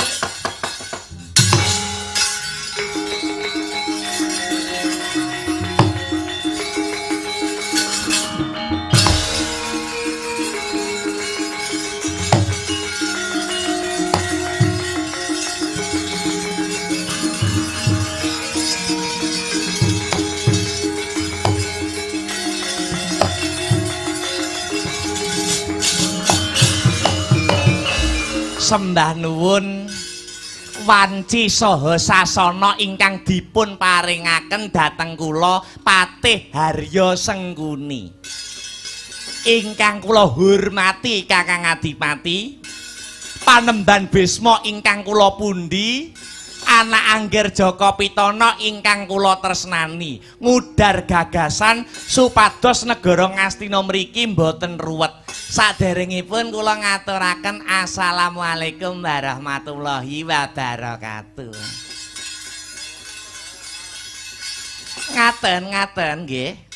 Sembah nuwun wanci saha sasana ingkang dipun paringaken dhateng kula Patih Harya Sengkuni. Ingkang kula hormati Kakang Adipati, Panemban Bisma ingkang kula pundi, anak Angger Jaka Pitana ingkang kula tresnani, ngudar gagasan supados negara Ngastina mriki mboten ruwet. Saderengipun kula ngaturaken assalamualaikum warahmatullahi wabarakatuh. Ngaten ngaten nggih.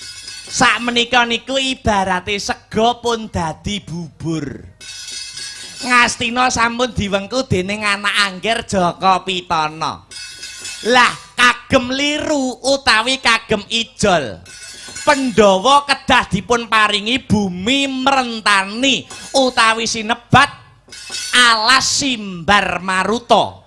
Sakmenika niku ibarate sega pun dadi bubur. Ngastina sampun diwengku dening anak Angger Jaka Pitana. Lah kagem liru utawi kagem ijol, Pandhawa kedah dipun paringi bumi mrentani utawi sinebat alas Simbar Maruta.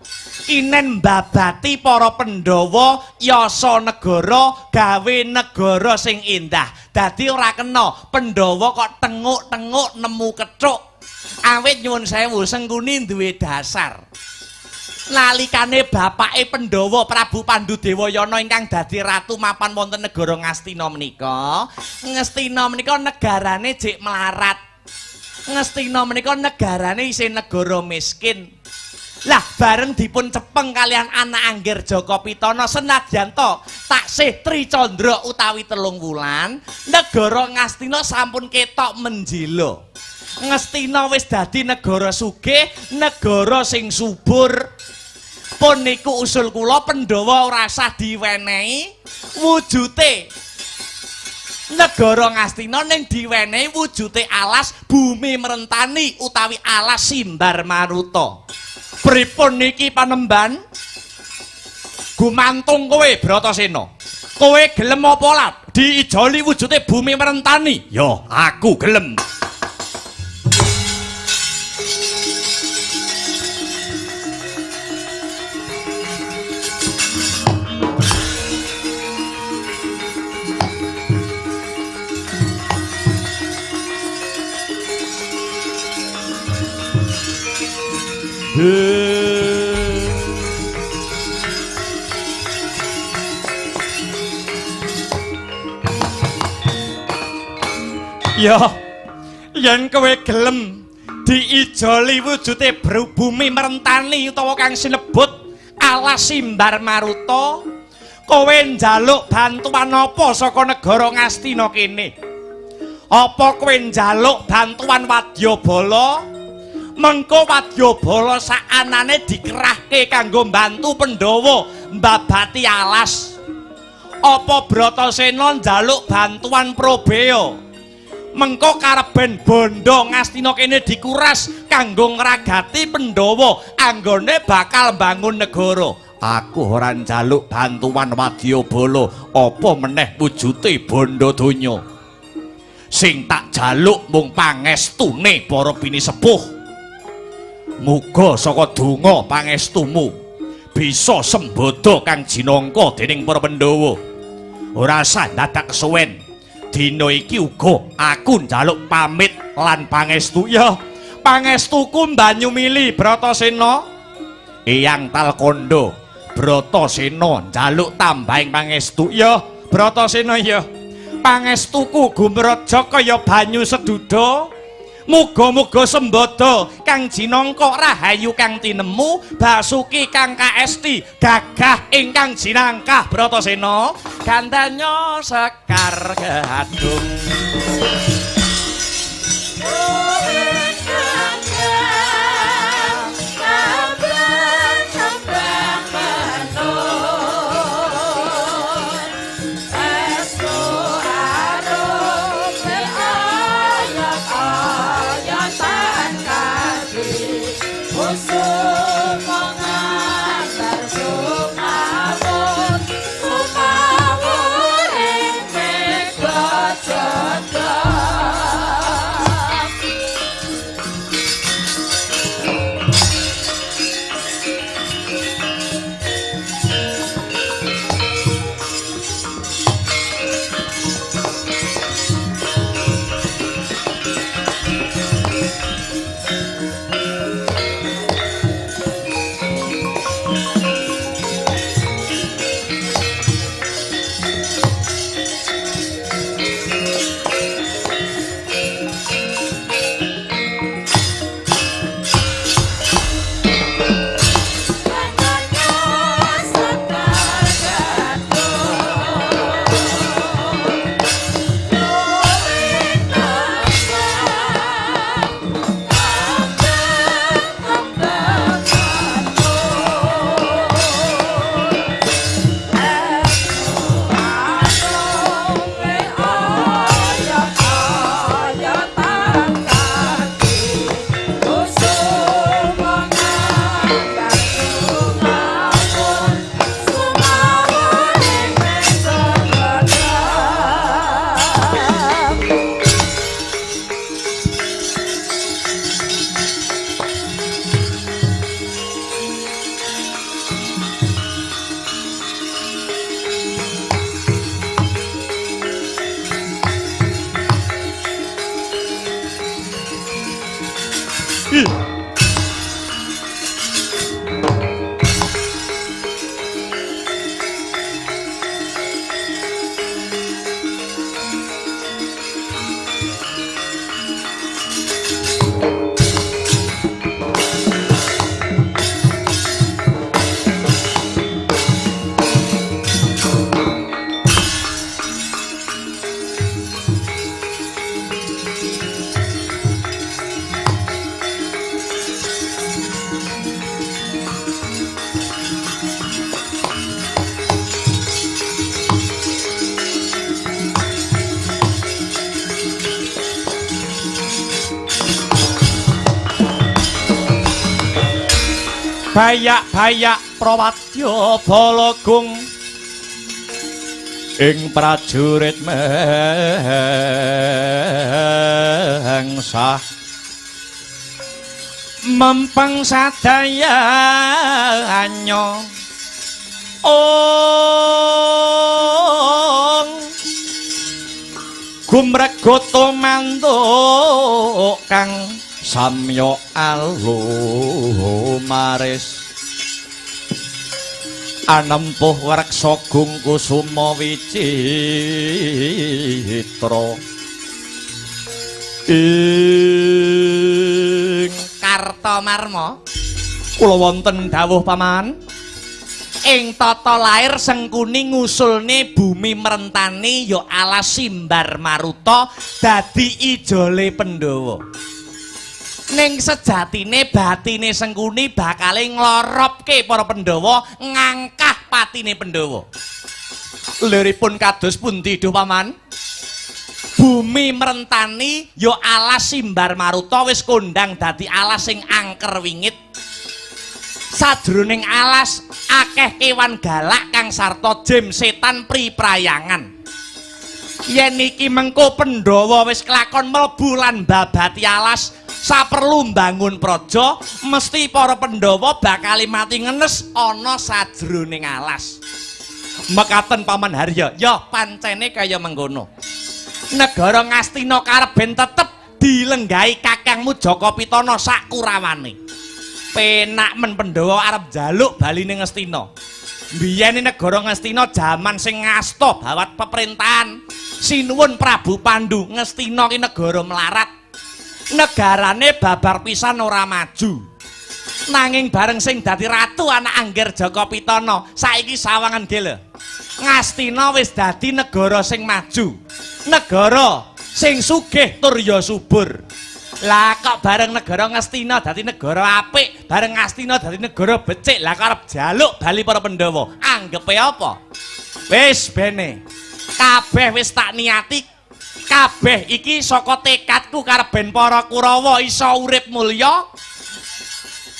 Inen mbabati para Pandhawa yasa negara gawe negara sing indah. Dadi ora kena Pandhawa kok tenguk-tenguk nemu kethuk. Awit nyuwun sewu, Sengkuni duwe dasar. Nalikane bapake Pandhawa Prabu Pandudewayana ingkang dadi ratu mapan wonten negara Ngastina menika, Ngastina menika negarane jek melarat. Ngastina menika negarane isih negara miskin. Lah bareng dipun cepeng kalian anak Angger Jaka Pitana senadyan to taksih Tricandra utawi 3 wulan, negara Ngastina sampun ketok menjila. Ngastina wis dadi negara sugih, negara sing subur. Pun niku usul kula Pandhawa ora usah diwenehi wujute negara Ngastina, ning diwenehi wujute alas bumi mrentani utawi alas Simbar Maruta. Pripun niki Panemban? Gumantung kowe Bratasena. Kowe gelem apa ora diijoli wujute bumi mrentani? Ya, aku gelem. Ya, yen kowe gelem diijoli wujute bumi mrentani utawa kang sinebut alas Simbar Maruta, kowe njaluk bantuan apa saka negara Ngastina kene? Apa kowe njaluk bantuan wadyabala? Mengko wadyabala sakanane dikerahke kanggo mbantu Pandhawa mbabati alas. Apa Bratasena njaluk bantuan Probea? Mengko kareben bondo Ngastina kene dikuras kanggo ngragati Pandhawa anggone bakal mbangun negara. Aku ora njaluk bantuan wadyabala, apa meneh wujute bondo donya. Sing tak jaluk mung pangestune para pinisepuh. Muga saka donga pangestumu bisa sembodo kang jinangka dening para Pandhawa. Ora usah dadak kesuwen. Dina iki uga aku njaluk pamit lan pangestu. Ya, pangestuku mbanyumili Bratasena. Eyang Talkondo, Bratasena njaluk tambahing pangestu. Ya, Bratasena ya. Pangestuku gumraja kaya banyu seduda. Muga-muga sembodo kang jinangka rahayu kang tinemu, basuki kang kaesti, gagah ingkang jinangkah Bratasena. Gandanya sekar gadung. Jada. Bayak-bayak prawadya balagung ing prajurit mengsah mempeng sadaya anya ong gumrego tumanduk kang samya alumaris anempuh reksa gung kusuma wicitra ing Kartomarma. Kula wonten dawuh paman. Ing tata lair Sengkuni ngusulne bumi merentani ya alas Simbar Maruta dadi ijole Pandhawa. Ning sejatine batine Sengkuni bakale ngloropke para Pandhawa, ngangkah patine Pandhawa. Liripun kados pundi duh paman? Bumi merentani ya alas Simbar Maruta wis kondang dadi alas sing angker wingit. Sajroning alas akeh kewan galak kang sarta jim setan priprayangan. Yen iki mengko Pandhawa wis kelakon mlebu lan babati alas saperlu mbangun praja, mesti para Pandhawa bakal mati ngenes ana sajroning alas. Mekaten Paman Harya, ya pancene kaya mengkono. Negara Ngastina karep ben tetep dilenggahi kakangmu Jaka Pitana sak kurawane. Penak men Pandhawa arep njaluk baline Ngastina. Biyen negara Ngastina jaman sing ngasta bawat peperintahan. Sinuwun Prabu Pandu, Ngastina ki negara melarat. Negarane babar pisan ora maju. Nanging bareng sing dadi ratu anak Angger Jaka Pitana, saiki sawangan gele. Ngastina wis dadi negara sing maju. Negara sing sugih tur ya subur. Lah kok bareng negara Ngastina dadi negara apik, bareng Ngastina dadi negara becik, lah kok arep jaluk bali para Pandhawa. Anggepe apa? Wis bene. Kabeh wis tak niati. Kabeh iki saka tekadku karep ben para Kurawa iso urip mulya.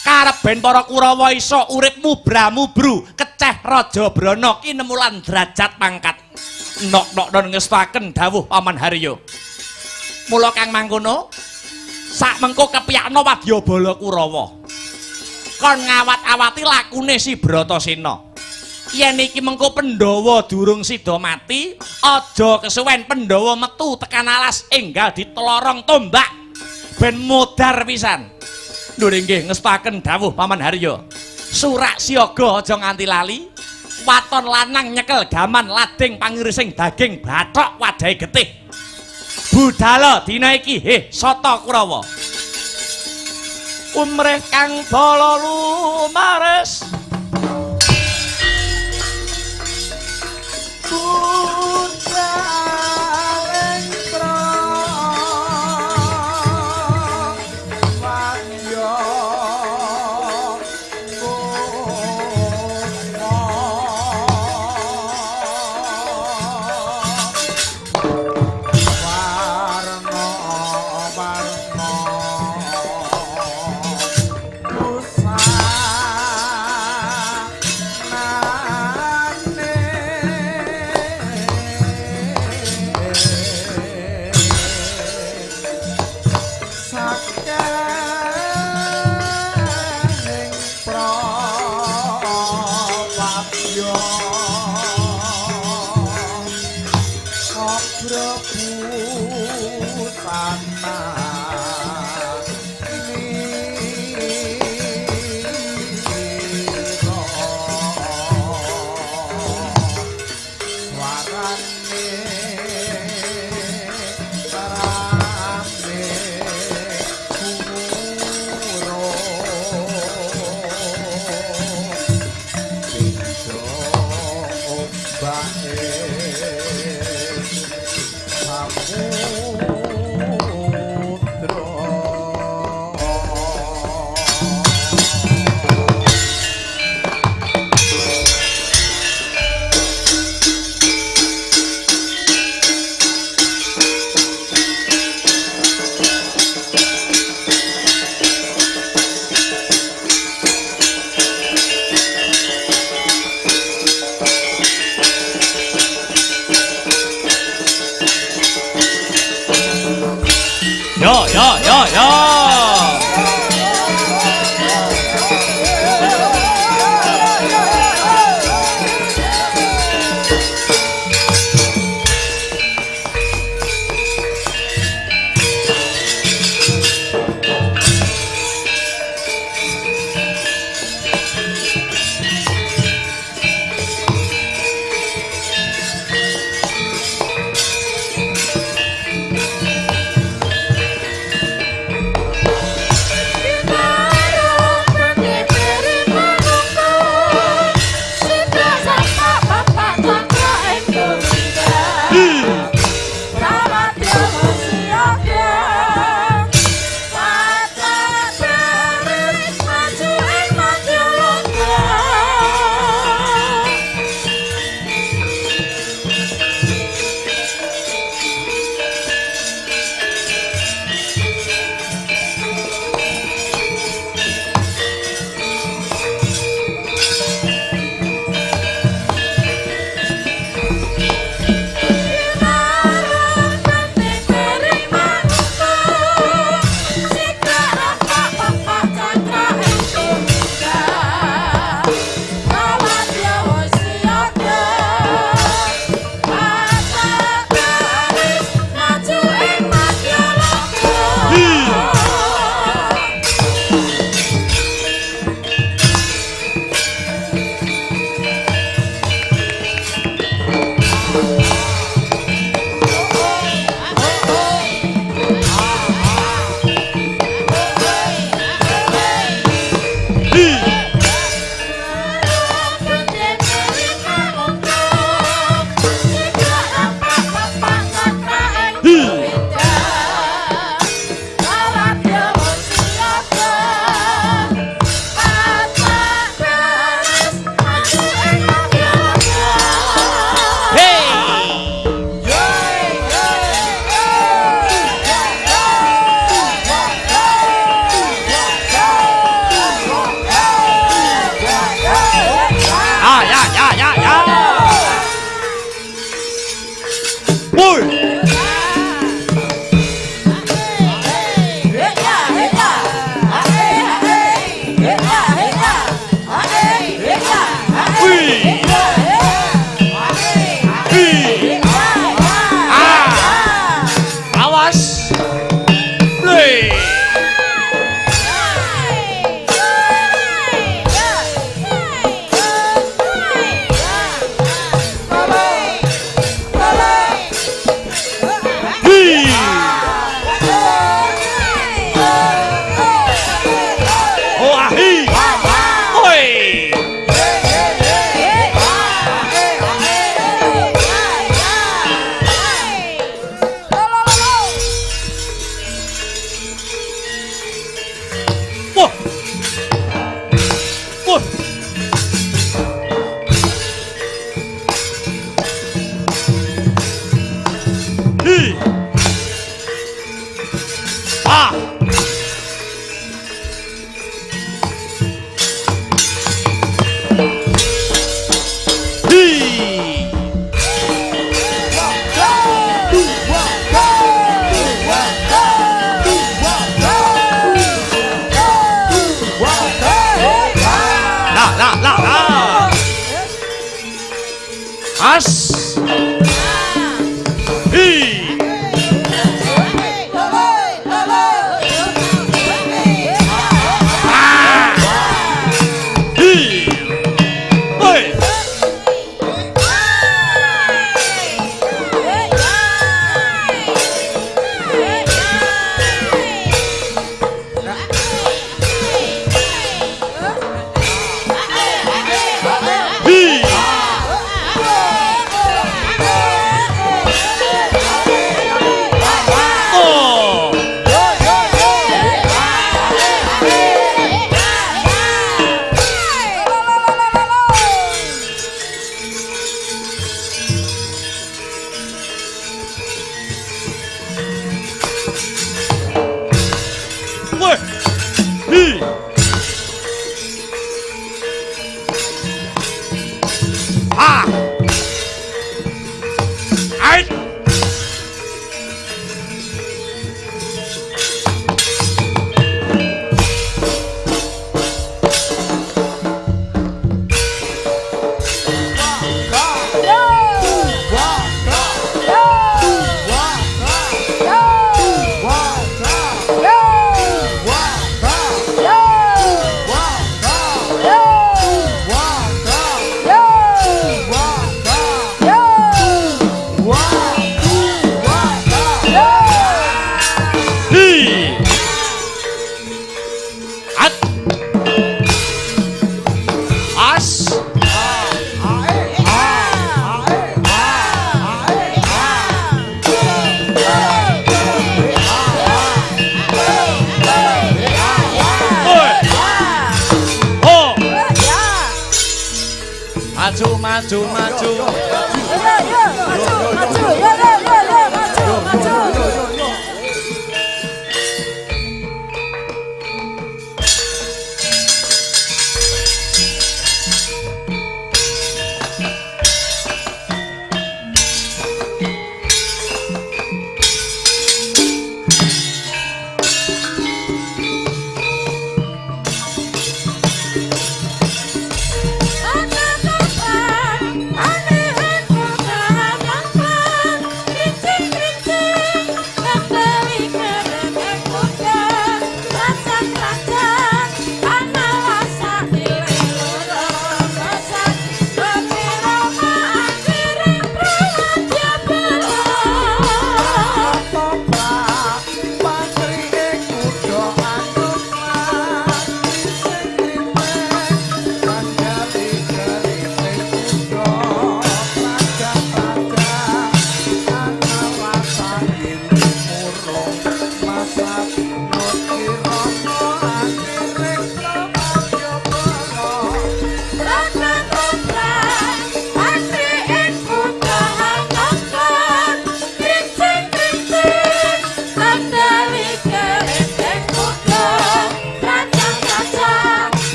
Karep ben para Kurawa iso urip mubra-mubru, keceh Raja Brana kinemulan derajat pangkat. Nok-nok ngestaken dawuh Paman Haryo. Mula kang mangkono sak mengko kepiyakno wadyabala Kurawa. Kon ngawat-awati lakune si Bratasena. Yen iki mengko Pandhawa durung sida mati, aja kesuwen Pandhawa metu tekan alas enggal ditelorong tombak ben modar pisan. Lho nggih ngestaken dawuh Paman Haryo. Surak siaga aja nganti lali. Waton lanang nyekel gaman lading pangirising daging bathok wadahe getih. Budala dina iki heh sata Kurawa. Umrih kang bala lumares putraning prawadya kusma warna warna usanane saking prawadya abrabusana. Yo yo yo yo. As. Hi. maju maju. Yo yo maju maju yo yo yo yo maju maju.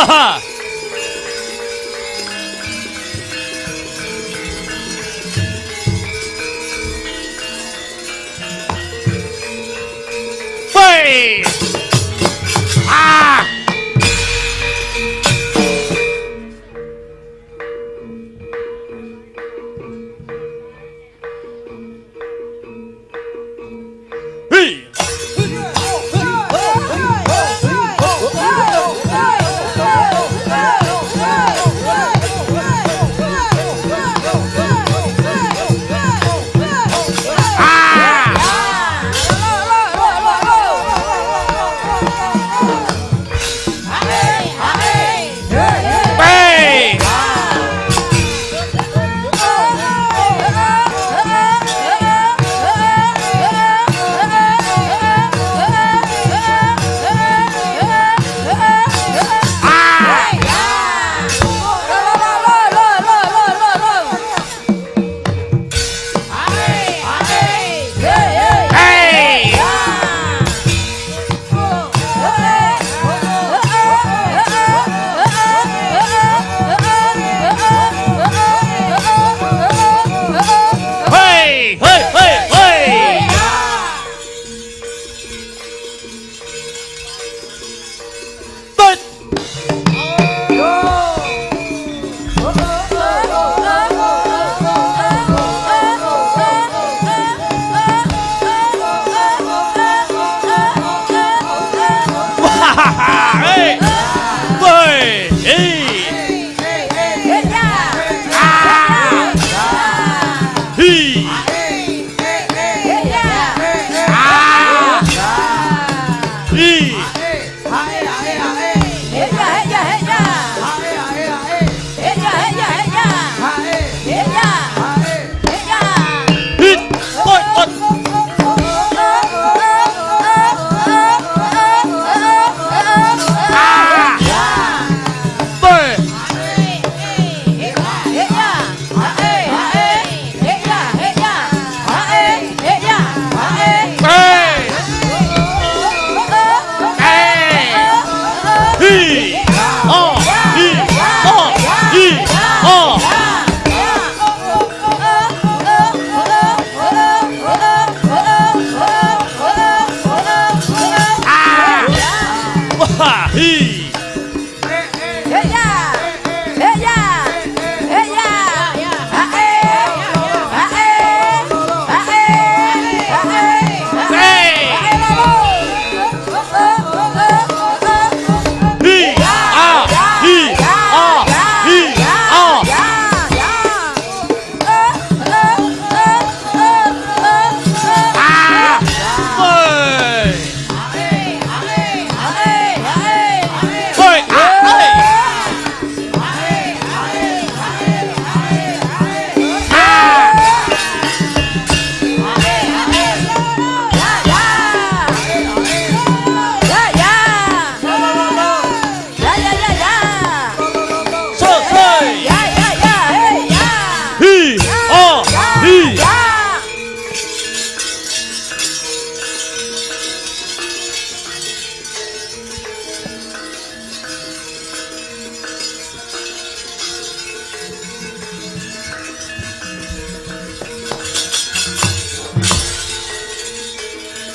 Wah. Woi. Ah. Hei.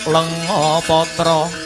Lenga patra.